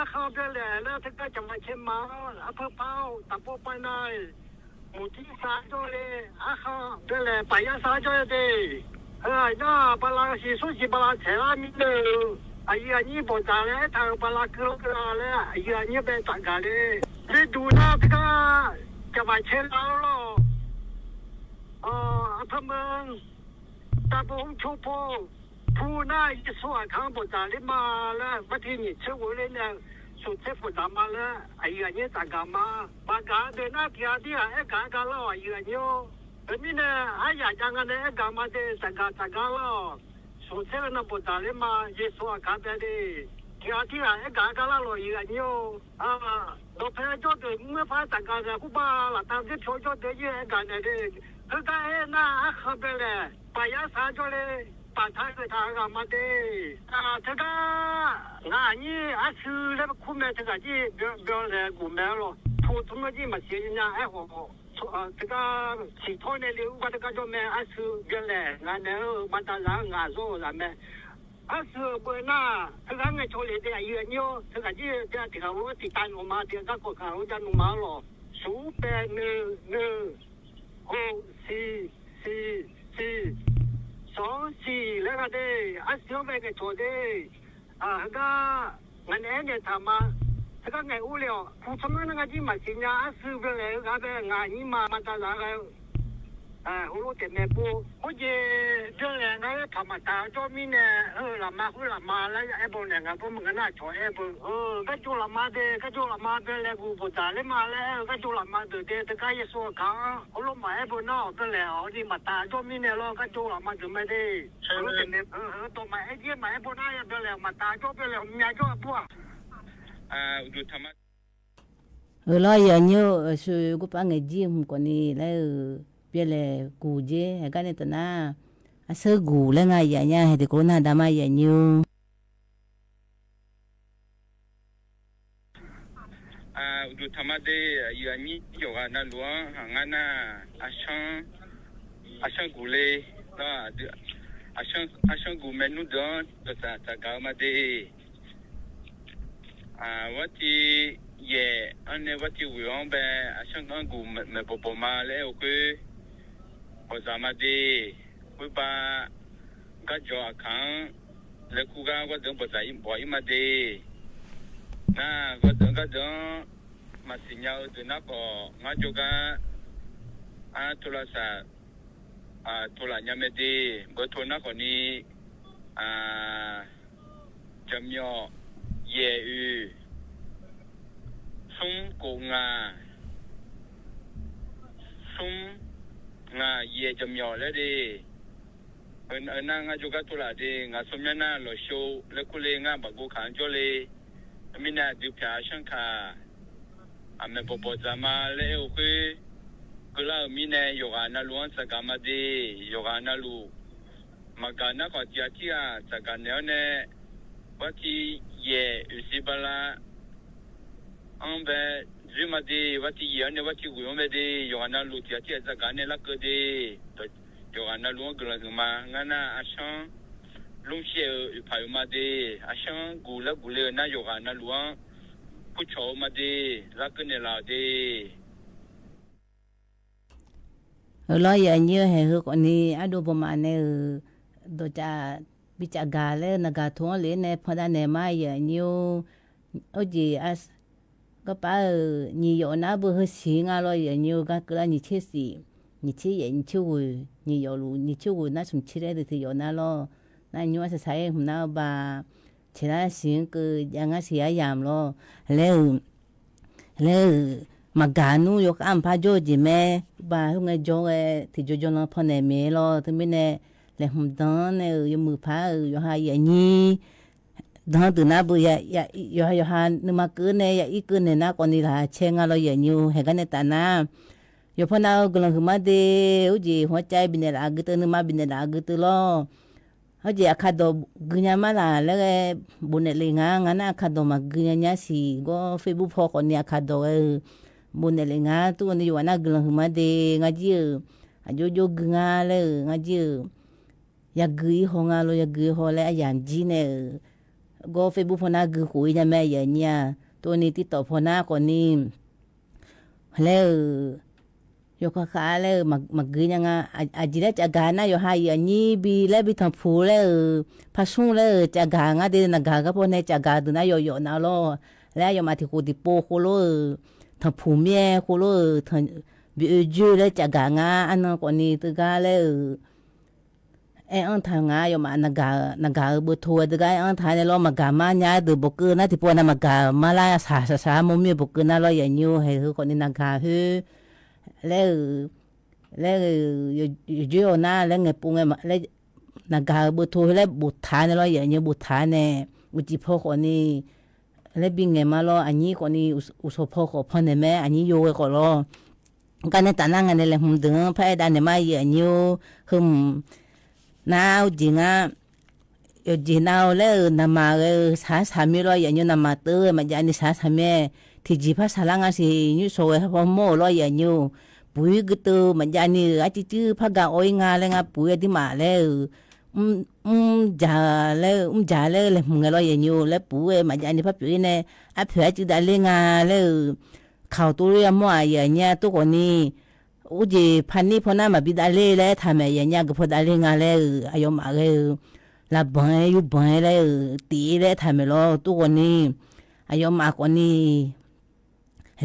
Arkhanr byanlaeq laer teugar caqma caer ma-awr, arpar par-awr taqpov pav nar-iq, muqtir sar jawr le. Arkhanr byanlaeq paqyar sar jawr-a de. Heu-aq nar-aq, bala siq smr siq bala taeq lar mirnae-eu, aqyuif aqnyir bawqdzaq laer aertaq-euq bala keuv lar keuv la laer aqyuif aqnyir bae tafgaq le. Leduq nar teugar caqma caer lar-awr lawr. Arpar meuq, taqpov hmr cor paw, pu nar Yeqsur aqkaq-anr bawqdzaq ler ma laer, bartiv nyiq tser ghof ler nae smq tser pawqdzaq ma laer aqyuif aqnyir tafgaq ma. Maqgaq-eu deuq nar tiq ghaq tir ghaq aergaq-aer gar lar-awq, aqyuif aqnyir-or. Teumirnae aryaq jav nga nae aergaq ma de, tafgaq tafgaq lar-awq. Smq tser ghoe nae bawqdzaq ler ma, Yeqsur aqkaq bae de. Tiq ghaq tir ghaq aergaq-aer gar lar-awq, aqyuif aqnyir-or. Dawqpae jawr deuq mr-aer par tafgaq naeq khoerbar laftav dzer pyawr jawr deuq-ir aergaq naeq de. Heugar aer nar, arkhanr byanlaeq paqyar sar jawr le. Paqtaq-eu taq-eu ghaq ma de. Teugar ngaq aqnyir arsui laer kur mae, teughaq jir byanlaeq guq mae-awr lawr. Pu tsawrmyanr jir maqsiq nya aer khawf, teugar siqtawr nae le-eu gar teugar jawr mae. Arsui byanlaeq ngaq naeq-eu baqda'zaq-anr ngaq zawr-eu zaq mae. Arsui-euq beu nar, teugar ngaeqcawq le de, aqyuif aqnyir-or. Teughaq jir bya tiq ghaq-anr tiqtav nmr ma, tiqghaq garkawv kaq-anr jar nmr ma-awr lawr. Smq pae neu neu, khof siq siq siq, sanq siq laer gha de. Arsui-anr bae ngaeqcawq de. Heugar ngaq naeq-aer naeqtaq ma. Heugar ngaeq ur le-awq. Pu tsawrmyanr nar ngar jir maqsiq nya, arsui byanlaeq-eu ghaq bae ngaq aqnyir ma, maqdazaq ghae-eu heulof taef mae pov. Khoerjeq byanlaeq ngar-aer paq maqtaq jawr mirnae, heu lafma khoer lafma laer aer beu naeq, ngaq beu maqngeur nar cawq aer beu. Garjov lafma de, garjov lafma byanlaeq guq bawqdzaq ler ma laer aer-eu garjov lafma deuq de, teugar Yeqsur aqkaq-anr heulof maqaer beu nar-awq, byanlaeq-awq ni maqtaq jawr mirnae lawr, garjov lafma deuq mae de. Heulof taef mae, heu dawq maqaer jir maqaer beu nar, byanlaeq maqtaq jawr, byanlaeq mya jawr-a pov-aq. Uqduq taqma Euq lawr, aqyuif aqnyir-or, aqsur gurpar ngaeq jir-eu hmq khawfni laer-euq byanlaeq guq jer. Heugar nae taf nar, arseur guq laer nga yaf nya hae tiqkawv nar dama aqyuif aqnyir-or. Uqduq taqma de, aqyuif aqnyir yawqghaq navluf-anr haq ngar nar, aqshanr guq le, aqshanr guq maernmr deuq-anr dawqtsaf tsafgaq-eu ma de. Aqwar tiv yaef-anr nae bartiv ghoeq-anr bae, aqshanr-anr guq maeqbawq bawq ma laer aer-eu khoer, bawqdzaq ma de. Khoerba, garjawq aqkaq-anr laer kur gar gardeuq-anr bawqdzaq bawq-ir ma de. Nar gardeuq-anr maqsiq nya-eu deuq nar khawf, ngar jawrgar ar tov lavsaq tov laf nya mae de. Beuto nar khawfni, jaqmyawf yaef oeq smr khof ngaq, smr ngaq yaef jaqmyawf laer de. Nar ngar jawrgar tov laf de, ngaq smr myanr nar lawqshov laer kur le, ngar baqgov kaq-anr jawr le. Mirnae aqdui pyaq aqshanr kaq, aqmaeq bawqbawq dzaq ma laer aer-eu khoer, keuvlar-euq mirnae yawqghaq navluf-anr tsafgaq ma de. Yawqghaq navluf maqgaq nar khawf tiq ghaq tirghaq tsafgaq naeq-awr nae, bartiv yaef oeq siq bala anr bae dzoer ma de. Bartiv yaef-anr nae bartiv ghoeq-anr bae de. Yawqghaq navluf tiq ghaq tirghaq tsafgaq nae larkeuv de. Yawqghaq navluf-anr guiqlanq huiq ma. Ngar nar aqshanr lmr shaer-eu oeqpaq oeq ma de. Aqshanr guq laer guq le-eu nar yawqghaq navluf-anr kurcawq-eu ma de. Larkeuv naeqlaf-awq de. Heulof-aer yaqnyir-eu haeq heu khawfni ardov bawqmaf nae-euq dawqcav bicaf gaq laer naqgaq to-anr lef-aer nae pandav naeq ma yaqnyir-or. Arjeq garpaf-euq nyiq yawf nar beu heu siq nga lawr yaqnyir-or. Gar keuvlar nyiq tser siq, nyiq tser yaef, nyiq tser ghoeq, nyiq yawf luf nyiq tser ghoeq nar smq tser laer deuq tiq yawf nar lawr. Nar nymr arsaq saq-aer hmq nar-eu ba, tseqlar siq-anr keuv jav ngar siq aryamq lawr laer-euq laer-euq maqgaq nmr yawkhav mqpar jawr-eu jeq mae. Ba khoerngae jawr ghae tiqjaw jawrlan pannaeq maeq lawr. Teumirnae laeqhmq dan-anr nae-euq yawmuiq paq-euq yawqha yaqnyir dan deuq nar beu yawqha yawqha nuima keuv nae yaqir keuv naeq nar khawfni laqkhaq caer nga lawr yaqnyir-or. Haeq gar nae taf nar, yawqpaw nav-eu guiqlanq huiqma de. Urjeq hmq-anr cav-aer bifnaeq laf-eu gui teu, nuima bifnaeq laf-eu gui teu lawr. Arjeq aqkaq dawq gui nya mar laq laer ghae bofnaeq lef nga. Ngar nar aqkaq dawq maqgui nya nya siq. Gawr Facebook paw khawfni aqkaq dawq ghae-eu bofnaeq lef nga. Tov-awr ni yawqghaq nar guiqlanq huiqma de. Ngar jir-euq aqjox jox gui nga laer-euq ngar jir-euq yagui-ir haw nga lawr, yagui-ir haw laer aryamq jir nae-euq gawr Facebook paw nar gui khof-ir nya mae yaqnyir-aq. Tov-awr ni TikTok paw nar khawfni laer-euq yawkhav khav laer-euq maqgui nya nga. Aqjeq laer cavgaq nar yawqha yaqnyir bi laer bi tanqpuq laer-euq parsmr laer-euq cavgaq ngar de. Naqgaq garpaw nae cavgaq deuq nar yawf yawf nav lawr laer aqyawfmaf tiq khof tiqpov khoerlof-euq tanqpuq mir-aer khoerlof-euq bi oe joer laer cavgaq ngar arnan khawfni teugar laer-euq aer-anr taq nga. Aqyawfmaf naqgaq-euq beuto-aer teugar aer-anr taq nae lawr. Maqgaq mar nya-aer deuq bawqkeuv nar tiqpov nav maqgaq mar lar saq saq saq armawr mir-eu bawqkeuv nar lawr yaqnyir-or. Haeq heu khawfni naqgaq khoer laer-euq laer-euq yawqjoer-awq nar laer ngaeqpov ngae naqgaq-euq beuto heu laer boftaq nae lawr yaqnyir boftaq nae uqcif paw khawfni laer bi ngaeq ma lawr. Aqnyir khawfni uqshawq paw khawf pannaeq mae aqnyir yo ghae khawf lawr. Gar nae taf nar nga nae laeqhmq deuq-anr par aer dav naeq ma yaqnyir-or. Heu mq nar uqjeq ngar yawqjeq nav-eu laer-euq naqmaq ghae-eu saq-aer saq mir lawr yaqnyir-or. Naqmaq teu-eu maqjav ni saq-aer saq mir-aer tiqjeq par saqlar nga siq. Nymrshawq ghae paw mawr-euq lawr yaqnyir-or. Puq-ir gui teu maqjav ni-euq arcuiv cuiv par ga awr-ir nga laer ngar puq-ir aqdirmaf laer-euq mr jaq laer-eu mr jaq laer-eu laeqhmq ngae lawr yaqnyir-or. Laer puq-ir ghae maqjav ni par pyeuf-ir nae arpoeq arcuiv davler nga laer-euq kawq tov ler-a mawr-aq yaqnyir-a tov khawfni urjeq paqnir pawnar maqbi davler laer aertaq maeq yaqnyir-a. Geuq paw davler nga laer-euq aqyawfmaf ghae-eu lavbanq-aer yurbanq-aer laer-euq tif-ir laer aertaq maeq lawr tov khawfni aqyawfmaf khawfni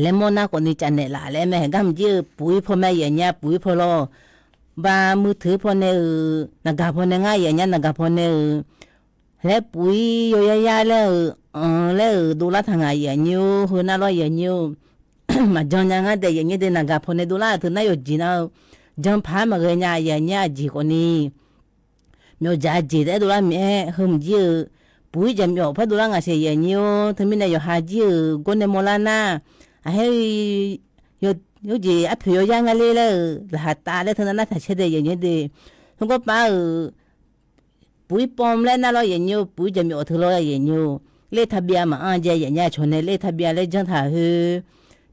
laer mawr nar khawfni cavnaeq laf laer mae. Haeq gar maqjir-eu puq-ir paw mae yaqnyir-a. Puq-ir paw lawr ba muiq teuq-ir paw nae-euq naqgaq paw nae ngar yaqnyir-a. Naqgaq paw nae-euq laer puq-ir yawyar yar laer-euq anq laer-euq dovlar taq ngaq yaqnyir-or. Heu nar lawr yaqnyir-or. Maqjan nya ngar daef yaqnyir de. Naqgaq paw nae dovlar-euq teu nar yawqjeq nar-eu jan paq-aer maqghae nya yaqnyir-a. Jeq khawfni myawfjaq jeq taef-aer dovlar maeq-aer heu maqjir-eu puq-ir jaqmyawf par dovlar ngaq siq yaqnyir-or. Teumirnae yawqha jir-euq gawr nae mawrlar nar aqhaer-eu yawjeq arpoeq yawyar ngar ler laer-euq laqkhaq tav laer teu nar nar taq caer daef yaqnyir de. Heugawr pav-euq puq-ir pawm laer nar lawr yaqnyir-or. Puq-ir jaqmyawf teu lawr yaqnyir-or. Ler taqbyav maqanr jae yaqnyir-a. Cawq nae ler taqbyav laer janr taq heu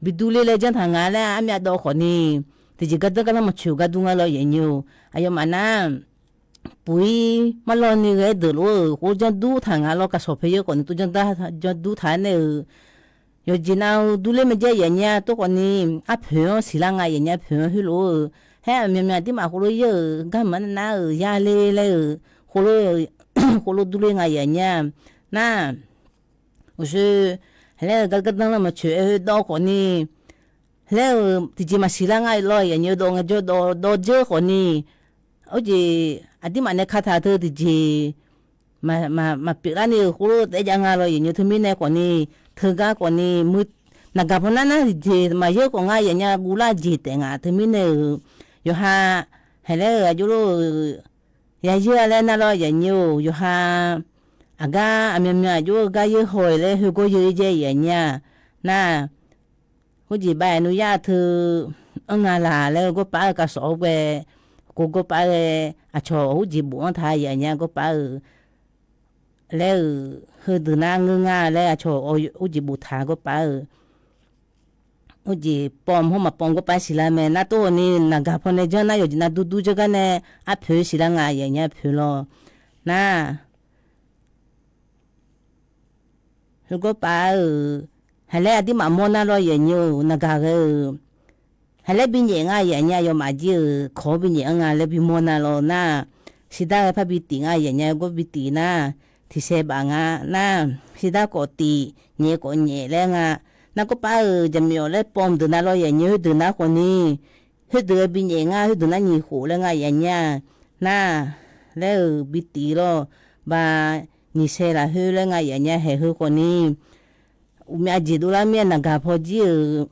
bi dur ler laer janr taq nga laer armyav dawv khawfni tiqjeq gardanr garlanr maqcoeq gar dur ngar lawr yaqnyir-or. Aqyawfmaf nar puq-ir marlawr ni ghae-aer deuq lof-euq khoer janr dur taq nga lawr. Kaqsawq pae yeur khawfni tov janr dur taq-aer nae-euq yawqjeq nav-eu durler maqjav yaf nya tov khawfni, arpoeq-anr siqlar nga yaf nya, poeq-anr heulof-eu, haer aqmyanmyan aqdirmaf khoerlof yaer-euq garma nar-euq yale laer-euq khoerlof, khoerlof durler nga yaf nya. Nar, uqshoe, laer-euq gardanr lanr maqcoeq-aer heudawv khawfni, laer-euq tiqjeq maqsiq lar nga lawr yaf nya dawv nga jawr dawv dawv dzeur khawfni, urjeq aqdirmaf nae kataq teu tiqjeq maqpyeuf larni-euq khoerlof taef-aer jav nga lawr yaf nya teumirnae khawfni, teugar khawfni, naqgaq pawnar nar tiqjeq maqyeur khawf nga yaf nya guvlar jeq taef ngaq teumirnae-euq, yawqha, haeq laer-euq aqjox lof-euq, yayeur-a laer nar lawr yaf nya-or yawqha, aqgar aqmyanmyan aqjox-eu gar yeur haw-iq laer heugawr yeur-ir jae yaf nya. Nar, khoerjeq bav-aer nuiyar teu, anr nga laq laer-eu gawrpav-eu kavsawf-awr ghae, kov gawrpav ghae, aqcawq khoerjeq bof-anr taq yaf nya gawrpav-euq laer-euq, heudeuq nar ngeur nga laer aqcawq khoerjeq bof taq gawrpav-euq, khoerjeq pawm hawr maqpawm gawrpav siqlar mae nar tov khawfni, naqgaq pawnae janr nar yawqjeq nav durdur janr gar nae, arpoeq siqlar nga yaf nya poeq lawr. Nar, heugawr pav-euq, haeq laer aqdirmaf mawr nar lawr yaf nya-or naqgaq ghae-euq, haeq laer binyaef nga yaf nya yawmaf jir-euq kawq-anr binyaef-anr nga laer bimawr nar lawr nar, shidar ghae par bitif nga yaf nya gawr bitif nar, tiqsae baf nga nar, shidar kawf tif nyaef kawf nyaef laer nga. Nar gawr pav-euq jaqmyawf laer pawm deuq nav lawr yaf nya heudeuq nar khawfni, heudeuq-aer binyaef nga heudeuq nar nyiq khof laer nga yaf nya. Nar, laer-euq bitif lawr, ba, nyiq sae lafkhoer laer nga yaf nya haeq heu khawfni, uqmyav jeq dovlar mir-aer naqgaq paw jir-euq,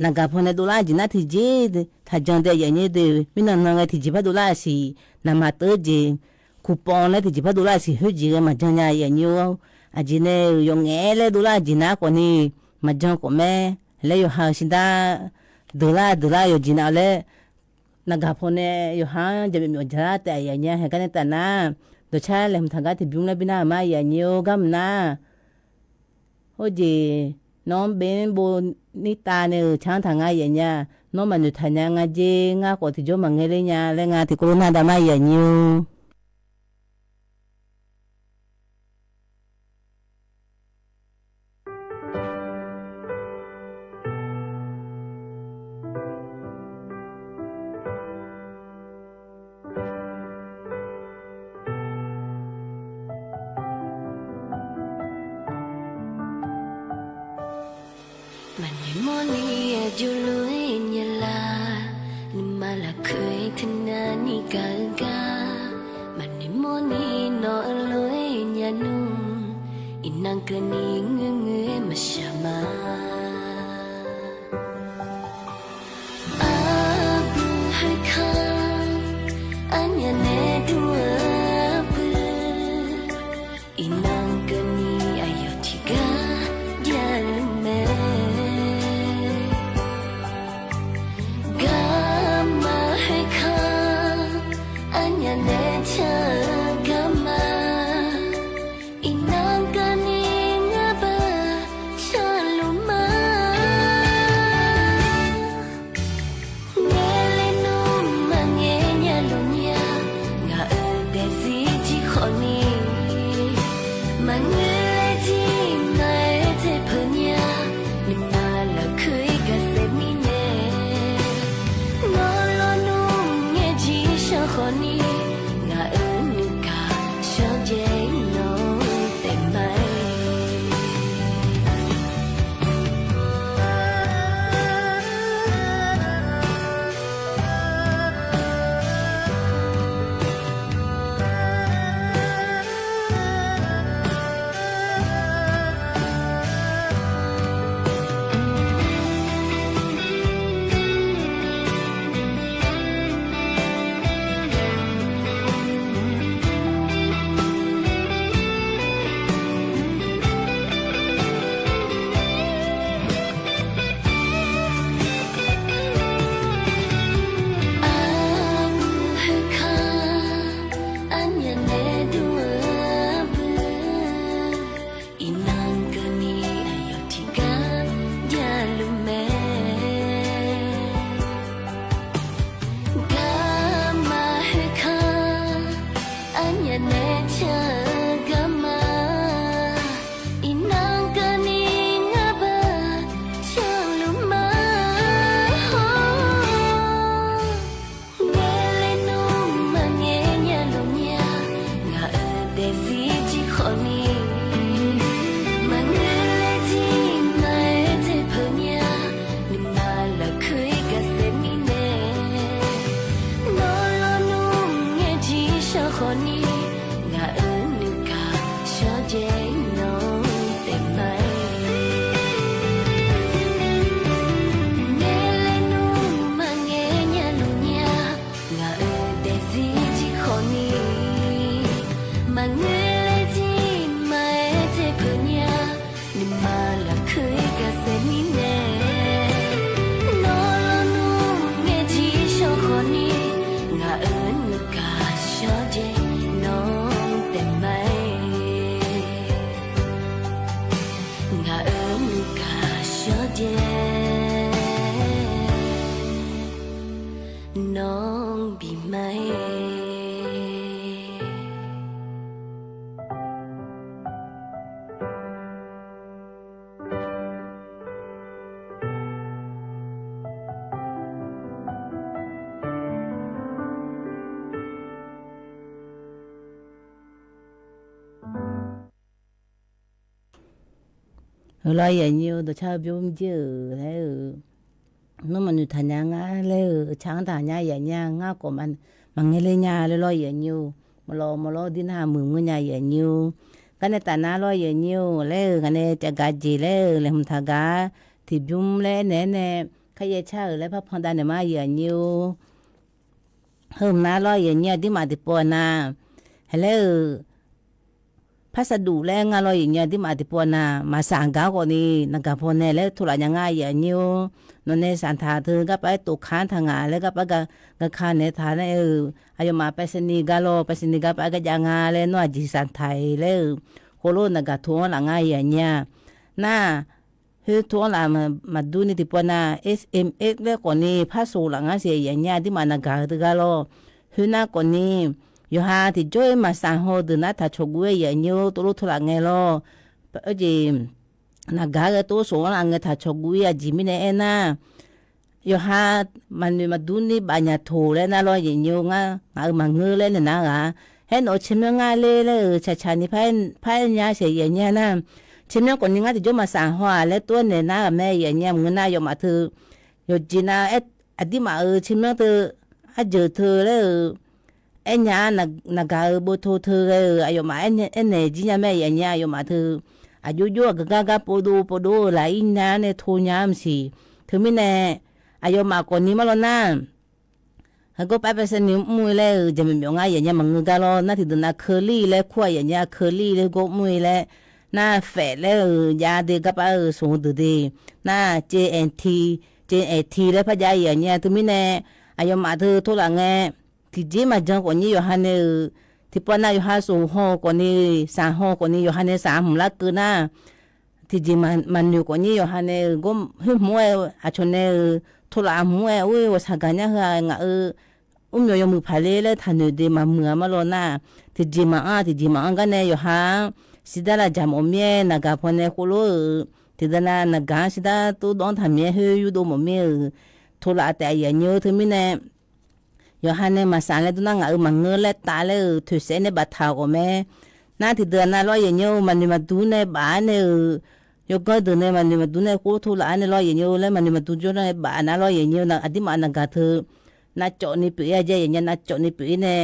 naqgaq paw nae dovlar jeq nar tiqjeq taqjan dae yaf nya deuq mirnan nan ghae tiqjeq par dovlar-aq siq, naqmaq teu jeq, kuqpawv laer tiqjeq par dovlar-aq siq khoerjeq ghae maqjan nya yaf nya-or, aqjeq nae-euq yawf ngaef-aer laer dovlar jeq nar khawfni, maqjan khawf mae, laer yawqha-euq shidar deuqlar deuqlar yawqjeq nav laer, naqgaq paw nae yawqha-anr jaqmyawf myawf jaqlar taef-a yaf nya haeq gar nae taf nar, dawqcar laeqhmq taq gar tiqbymr laer bi nar-euq ma yaf nya-or garma nar, khoerjeq, nawr-anr bef-anr bov nirtav nae-euq car-anr taq nga yaf nya, nawr maqnoeq taq nya nga jer, ngar khawf tiqjawr maqngae ler nya laer nga tiqkawv lof nar dav ma yaf nya-or. Maqnoeq mawrni aqjox lof-aer nyalar, nuima lafkhoer teunav ni gaq-eu gar. Maqnoeq mawrni nawq-eu lof-aer nya nmr, iqnan keuvni ngeur ngeur-aer maqshaq ma. Arbuq khoerkanr, arnyaf nae dur-eu arbuq, iqnan keuvni aqyawf tiqgar javluf mae. Garma khoerkanr, arnyaf nae car-eu garma, iqnan keuvni ngar ba javluf ma. Aqlaf keuv-ir gaqsaef mirnae, nawr lawnmr ngaejir shawr khawfni, ngaq-euq nuigaq shawrjaev nawr taef ma-aer, ngaq-euq nuigaq shawrjaev nawr bi ma-aer. Heulof-aer yaeqnyir-eu dawqcar-eu bymr jir-euq laer-eu, nawr maqnoeq taq nya ngar laer-eu, car-anr taq nya yaeqnyir-a ngar khawf maqngae ler nya laer lawr yaeqnyir-or. Maqlawq maqlawr dir nar muiq ngeur nya yaeqnyir-or. Garnae taf nar lawr yaeqnyir-or laer-eu, ngaqnae cafgaq jeq laer-eu laeqhmq taq gar tiqbymr laer naeq-aer nae, kharyaer car-euq laer parpan dav naeq ma yaeqnyir-or. Heu nar lawr yaeqnyir aqdirmaf tiqpov-a nar, haeq laer-eu, Parsaqduq laer ngar lawr yaeqnyir aqdirmaf tiqpov-a nar, maqsaq gar khawfni naqgaq pawnae laer tov laf nya ngar yaeqnyir-or. Nawqnae saqtaq teu garpav-aer tofkar taq ngaq laer garpav-aer gaka naeq taq nae-eu, aqyawfmaf parsaqni gar lawr, parsaqni garpav-aer garjav nga laer nawr aqjeq saqtaq-iq laer-eu, khoerlof naqgaq tov-anr laf ngar yaeqnyir-a. Nar, khoer tov-anr laf maqdur ni tiqpov nar, S M S laer khawfni par soq laf ngar siq yaeqnyir aqdirmaf naqgaq-eu teugar lawr. Khoernar khawfni, yawqha tiqjawr-ir maqsaq haw-eu deuq nar taq cawqguv-aer yaeqnyir-or, tovlof tov laf ngae lawr. Jeq naqgaq-aer ghae tovlof soq-anr laf ngae taq cawqguv-ir aqjeq mirnae aernar, yawqha maqnoeq maqdur ni baf nya toq laer nar lawr yaeqnyir-or, ngar ngaq-euq maqngeur laer naeq nar ghaq. Aernar-euq caermyanr ngar ler laer-euq caqcaq ni par-aer nya saeq yaeqnyir-a nar, caermyanr khawfni ngar tiqjawr maqsaq haw-aq laer tov-aer naeq nar ghaq mae yaeqnyir-a. Maqngeur nar yawfmaf teu yawqjeq nav aqdirmaf-euq caermyanr teu arjeuq teu laer-euq aernya-a, naqgaq-euq bov to teu ghae-euq aqyawfmaf aernaeq jir nya mae yaeqnyir-a. Aqyawfmaf teu aqjox jox-aq gargar gar povdov povdov-eu laf ir nya-ar nae to nya-ar maqsiq. Teumirnae aqyawfmaf khawfni marlawr nar, heugar parsaqni mr-ir laer-euq jaqmyawf myawf ngar yaeqnyir maqngeur gar lawr. Nar tiqdeuq nav curly laer kur-aq yaeqnyir-a, curly laer gawr mr-ir laer, nar faef laer-euq jav de garpav-euq soq-eu deuq de, nar cav-aer ti, cav-aer ti laer par jav yaeqnyir-a. Teumirnae aqyawfmaf teu tov laf ngae, tiqjeq maqjan khawfnyir yawqha nae-euq, tiqpov nav yawqha soq haw-eu khawfni, saq haw-eu khawfni yawqha nae saq hmq lar keuv nar, tiqjeq maqnoeq khawfnyir yawqha nae-euq gawr khoer hmq-aer aqcawq nae-euq tov laf hmq-aer or-ir ghawqshaq gaqnyar heu-aq ngaq-euq mrmyawf yawmuiq paq ler laer taqnoeq de maqmuiq-a marlawr nar, tiqjeq maqanr-a tiqjeq maqanr gar nae yawqha-anr siqdar laf jaq mawf mir-aer naqgaq pawnae khoerlof-euq tiqdeuq nav naqgaq-anr siqdar tov dawv-anr taqmir-aer khoer yurdov mawf mir-euq tov laf taef yaeqnyir-or. Teumirnae yawqha nae maqsaq laer dur nar ngaq-euq maqngeur laer taf laer-euq toeqsaef nae baftaq-euq ghawqmae. Nar tiqdeuq nav lawr yaeqnyir-or, maqnoeq maqdur nae baf-aer nae-euq yawganr deuq nae maqnoeq maqdur nae khoer tov laf-aer nae lawr yaeqnyir-or laer maqnoeq maqdur jawr nae baf nar lawr yaeqnyir-or, aqdirmaf naqgaq teu navcawv ni pyeuf-ir-a jae yaeqnyir, navcawv ni pyeuf-ir nae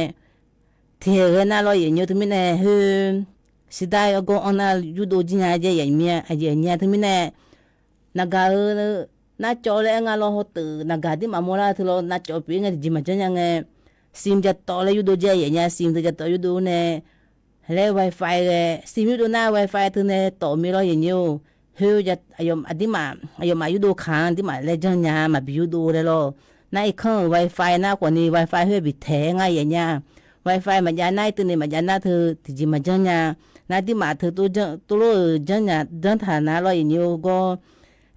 tiqhaeq ghae nar lawr yaeqnyir-or. Teumirnae khoer siqdar yawgawr anr nar yurdov jir nya jae yaeqnyir-a. Teumirnae naqgaq-eu navcawv laer aer nga lawr hawteuf naqgaq aqdirmaf mawrlar teu lawr navcawv pyeuf-ir ngae tiqjeq maqjanr nya ngae, sim jatawv laer yurdov jae yaeqnyir-a. Sim teu jatawv yurdov nae laer wifi ghae sim yurdov nar wifi teu nae tawf mir lawr yaeqnyir-or. Khoer aqdirmaf aqyawfmaf yurdov kaq-anr aqdirmaf laer janr nya maqbi yurdov laer lawr. Nar irkanr-euq wifi nar khawfni wifi khoer bitaeq-aer ngar yaeqnyir-a. Wifi maqjav nar irteunaeq maqjav nar teu tiqjeq maqjanr nya. Nar aqdirmaf teu tovlof-euq janr nya janr taq nar lawr yaeqnyir-or gawr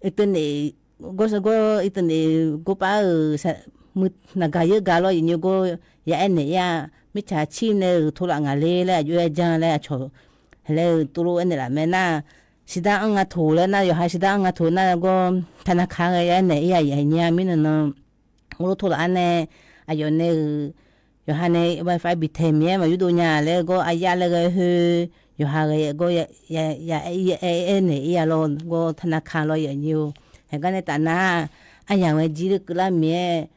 irteunaeq gawr irteunaeq gawr par-euq naqgaq yeur gaq lawr yaeqnyir-or gawr ya aer naeq-ir-a. Mirtsaq cir nae-euq tov laf ngaq ler laer aqjox-aer janr laer aqcawq laer-euq tovlof aernaeq laf mae nar, siqdar anr nga toq laer nar yawqha siqdar anr nga toq nar gawr taqnavka ghae ya aer naeq-ir-a yaeqnyir-a. Mirnan nan gawr tov laf-aer nae aqyawf nae-euq yawqha nae wifi bitaeq mir-aer maqyurdov nya laer gawr aqyar laer ghae khoer yawqha ghae gawr ya aer naeq-ir-a lawr gawr taqnavka lawr yaeqnyir-or. Haeqgar nae taf nar aryamq ghae jir keuvlar mir-aer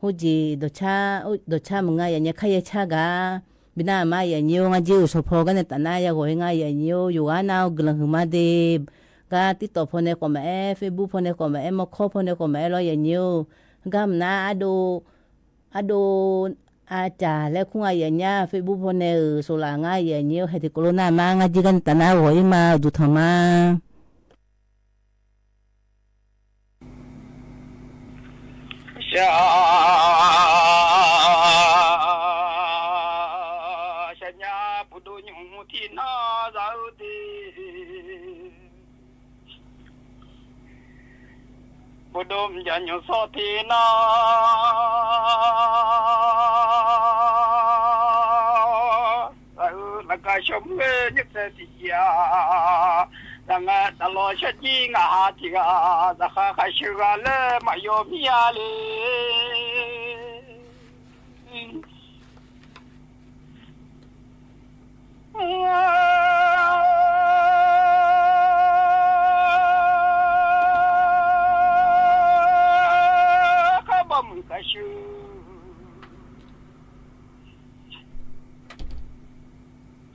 khoerjeq dawqcar maqnga yaeqnyir kharyaer car gaq bi nar aqma yaeqnyir-or. Ngar jir-euq sanqpaw gar nae taf nar yaghawq-ir ngar yaeqnyir-or. Yawqghaq nar-awr guiqlanq huiqma de. Gar TikTok pawnae khawf maqaer, Facebook pawnae khawf maqaer, mawrkawr pawnae khawf maqaer lawr yaeqnyir-or. Gar maqnar ardov ardov aqcaq laer kur nga yaeqnyir-a. Facebook pawnae-euq soflaf ngar yaeqnyir-or. Haeq tiqkawv lof nar aqma ngar jir gar nae taf nar ghawq-ir ma uqduq tanq ma. Shaqnya bofdov nymq tiqnan za-eu de. Bofdov mqjaq nymq sawr tiqnan za-eu lafgaq shawr mr-eu nymr tsaev tiqjeq-aq, zaqngae taqlawq shar jir ngaq ha tiq ghaq zaqkhav khaq sheuq ghaq laer maqyaw mir-a le. Khar bawmuiq khaq sheuq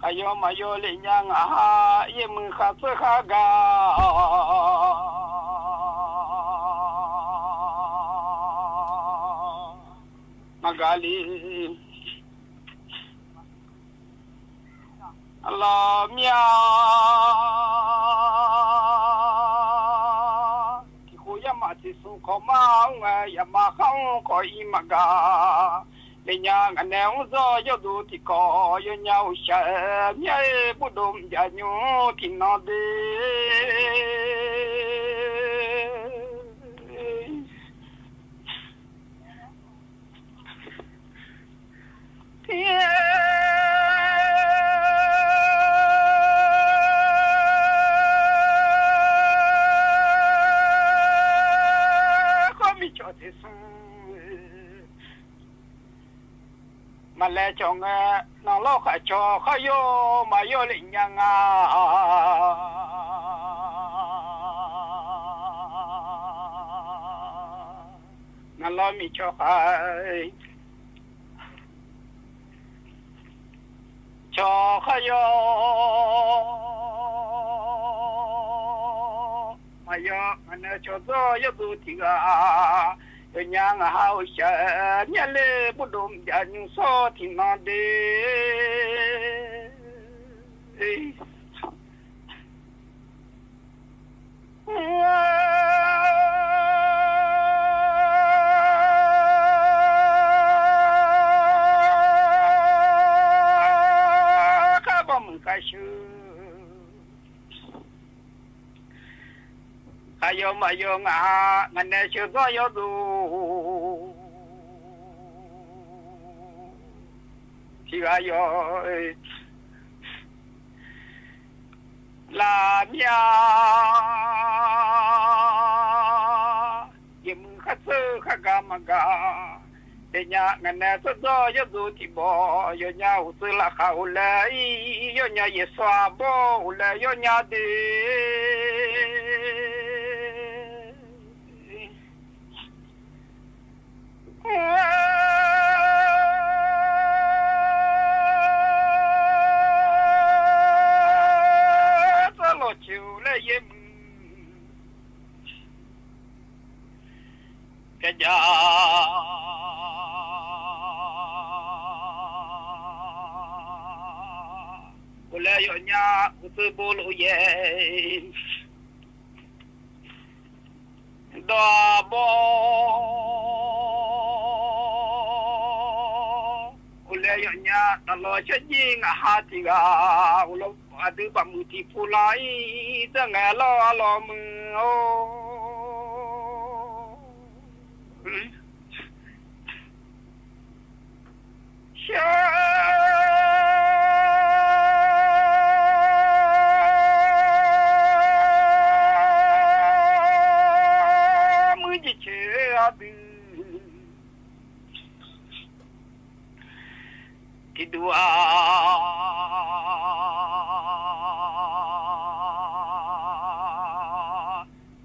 khaqyaw maqyaw lef nya ngaq ha, yaermuiq khaq tseur khar gaq maqgaq le. Lawq mir-a, tiqkhof yar maf tiqsmq kawq mar mr ngae, yaqma khar mr kawq ir maqgaq. Lef nya ngaq nae mr dzawr yawduq tiqkawv yawnya uqshaq-aer mir-a, bofdov mqjaq nymr tiqnan de. Tir-a, khawr miqcawq teq smr maqlaer cawq ngae, naqlawr khaq cawq khar yawr maqyawr lef nya nga. Naqlawr miqcawq khaq cawq khar yawr maqyawr, ngaq nae cawq dzawr yawduq tiq ghaq yawnya ngaq ha uqshaq-aer mir-a le, bofdov mqjaq nymr sawr tiqnan de. Khar bawmuiq khaq sheuq khaqyaw maqyaw ngaq ha, ngaq nae sheuqzanr yawduq tiq ghaq yawr-eu laf mir-a, yaermuiq khar tseur khar gaq maqgaq. Daefnya ngaq nae tsawrdzawr yawduq tiq bawq yawnya uqtseuv lafkhaq ghoflae ir, yawnya yaeqsawq aqbawr ghoflae yawnya de. Tsawrlawq ceq-eu laer yaermuiq pyav jav ghoflae yawnya uqtseuv bo lof yaeq dawq aqbawr ghoflae yawnya taqlawq shar jir ngaq ha tiq ghaq ghoflae aqdui baqmuiq tiq pu lar ir dzar ngae lawr arlawr muiq-or. Shar muiq jeq caeq aqdui tiqduq-a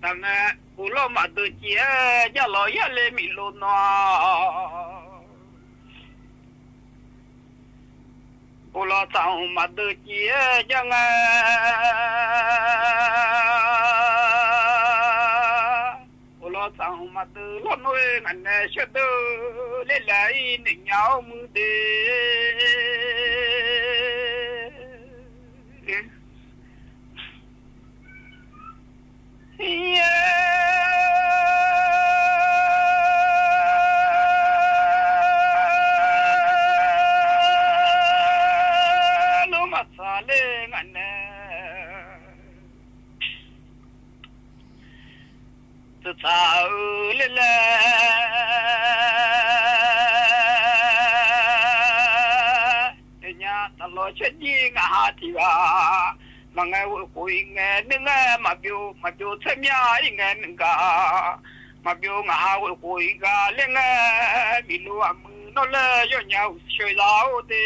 taqngae, uqlawr maqdeuq civ-aer jarlawq yarle miqlov nawq-a. Uqlawr tsaq-anr maqdeuq civ-aer jar ngae, uqlawr tsaq-anr maqdeuq lawrnawr-aer ngaq nae shardeuv ler laeq-ir noeqnya-awr muiq de. Iq-a, Deuq tsaq-eu ler laer, nya taqlawq caerjir ngaq ha tiq ghaq, maqngae ghoeq khof-iq ngae ner ngae maqbyov, maqbyov tsaer mya-ir ngae nuigaq, maqbyov ngaq ha ghoeq khof-iq ghaq ler ngae, miqlo aqmuiq nawr laer yawnya uqsheu za-or de.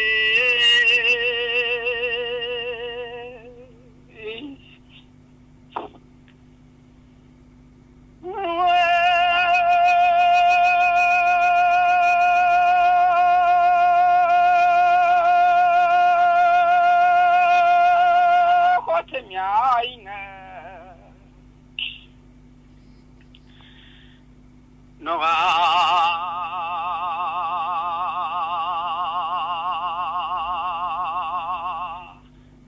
Khawf tsaer mya-ir ngae, nawq ghaq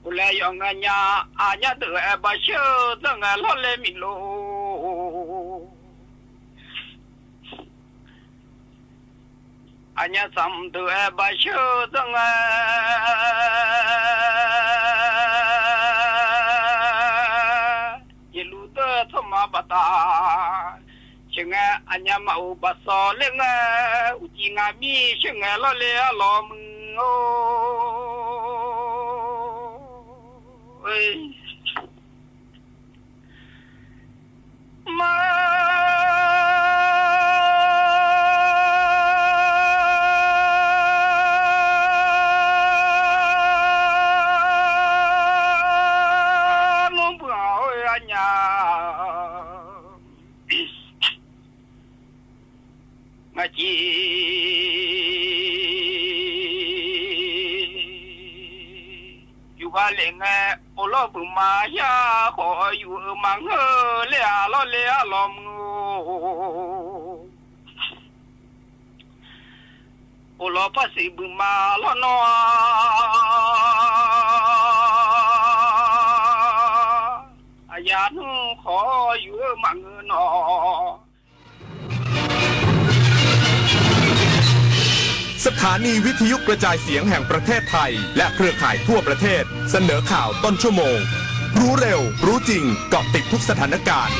uqlaeq yawf ngae nya, aqnyar deuq aer bashir-eu dzanr ngae lawrle miqlo. Aqnyar tsanq deuq aer bashir-eu dzanr ngae, jeqluf deur tsawrma baqda sheuq ngae, aqnyar maqoq baqsawq ler ngae, uqcif ngaq mir sheuq ngae lawrle arlawq muiq-or. Ma lmr bui-aq-or arnya, ngaqciv yufkhav lef ngae, of lawr beuq ma yar khawf yuf-eu maqngeur ler-aq lawrle arlawq muiq-or. Of lawq par siq beuq ma lawr nawr-a, aqyaf nmr khawf yuf-eu maqngeur nawq. สถานีวิทยุกระจายเสียงแห่งประเทศไทย และเครือข่ายทั่วประเทศ เสนอข่าวต้นชั่วโมง รู้เร็ว รู้จริง เกาะติดทุกสถานการณ์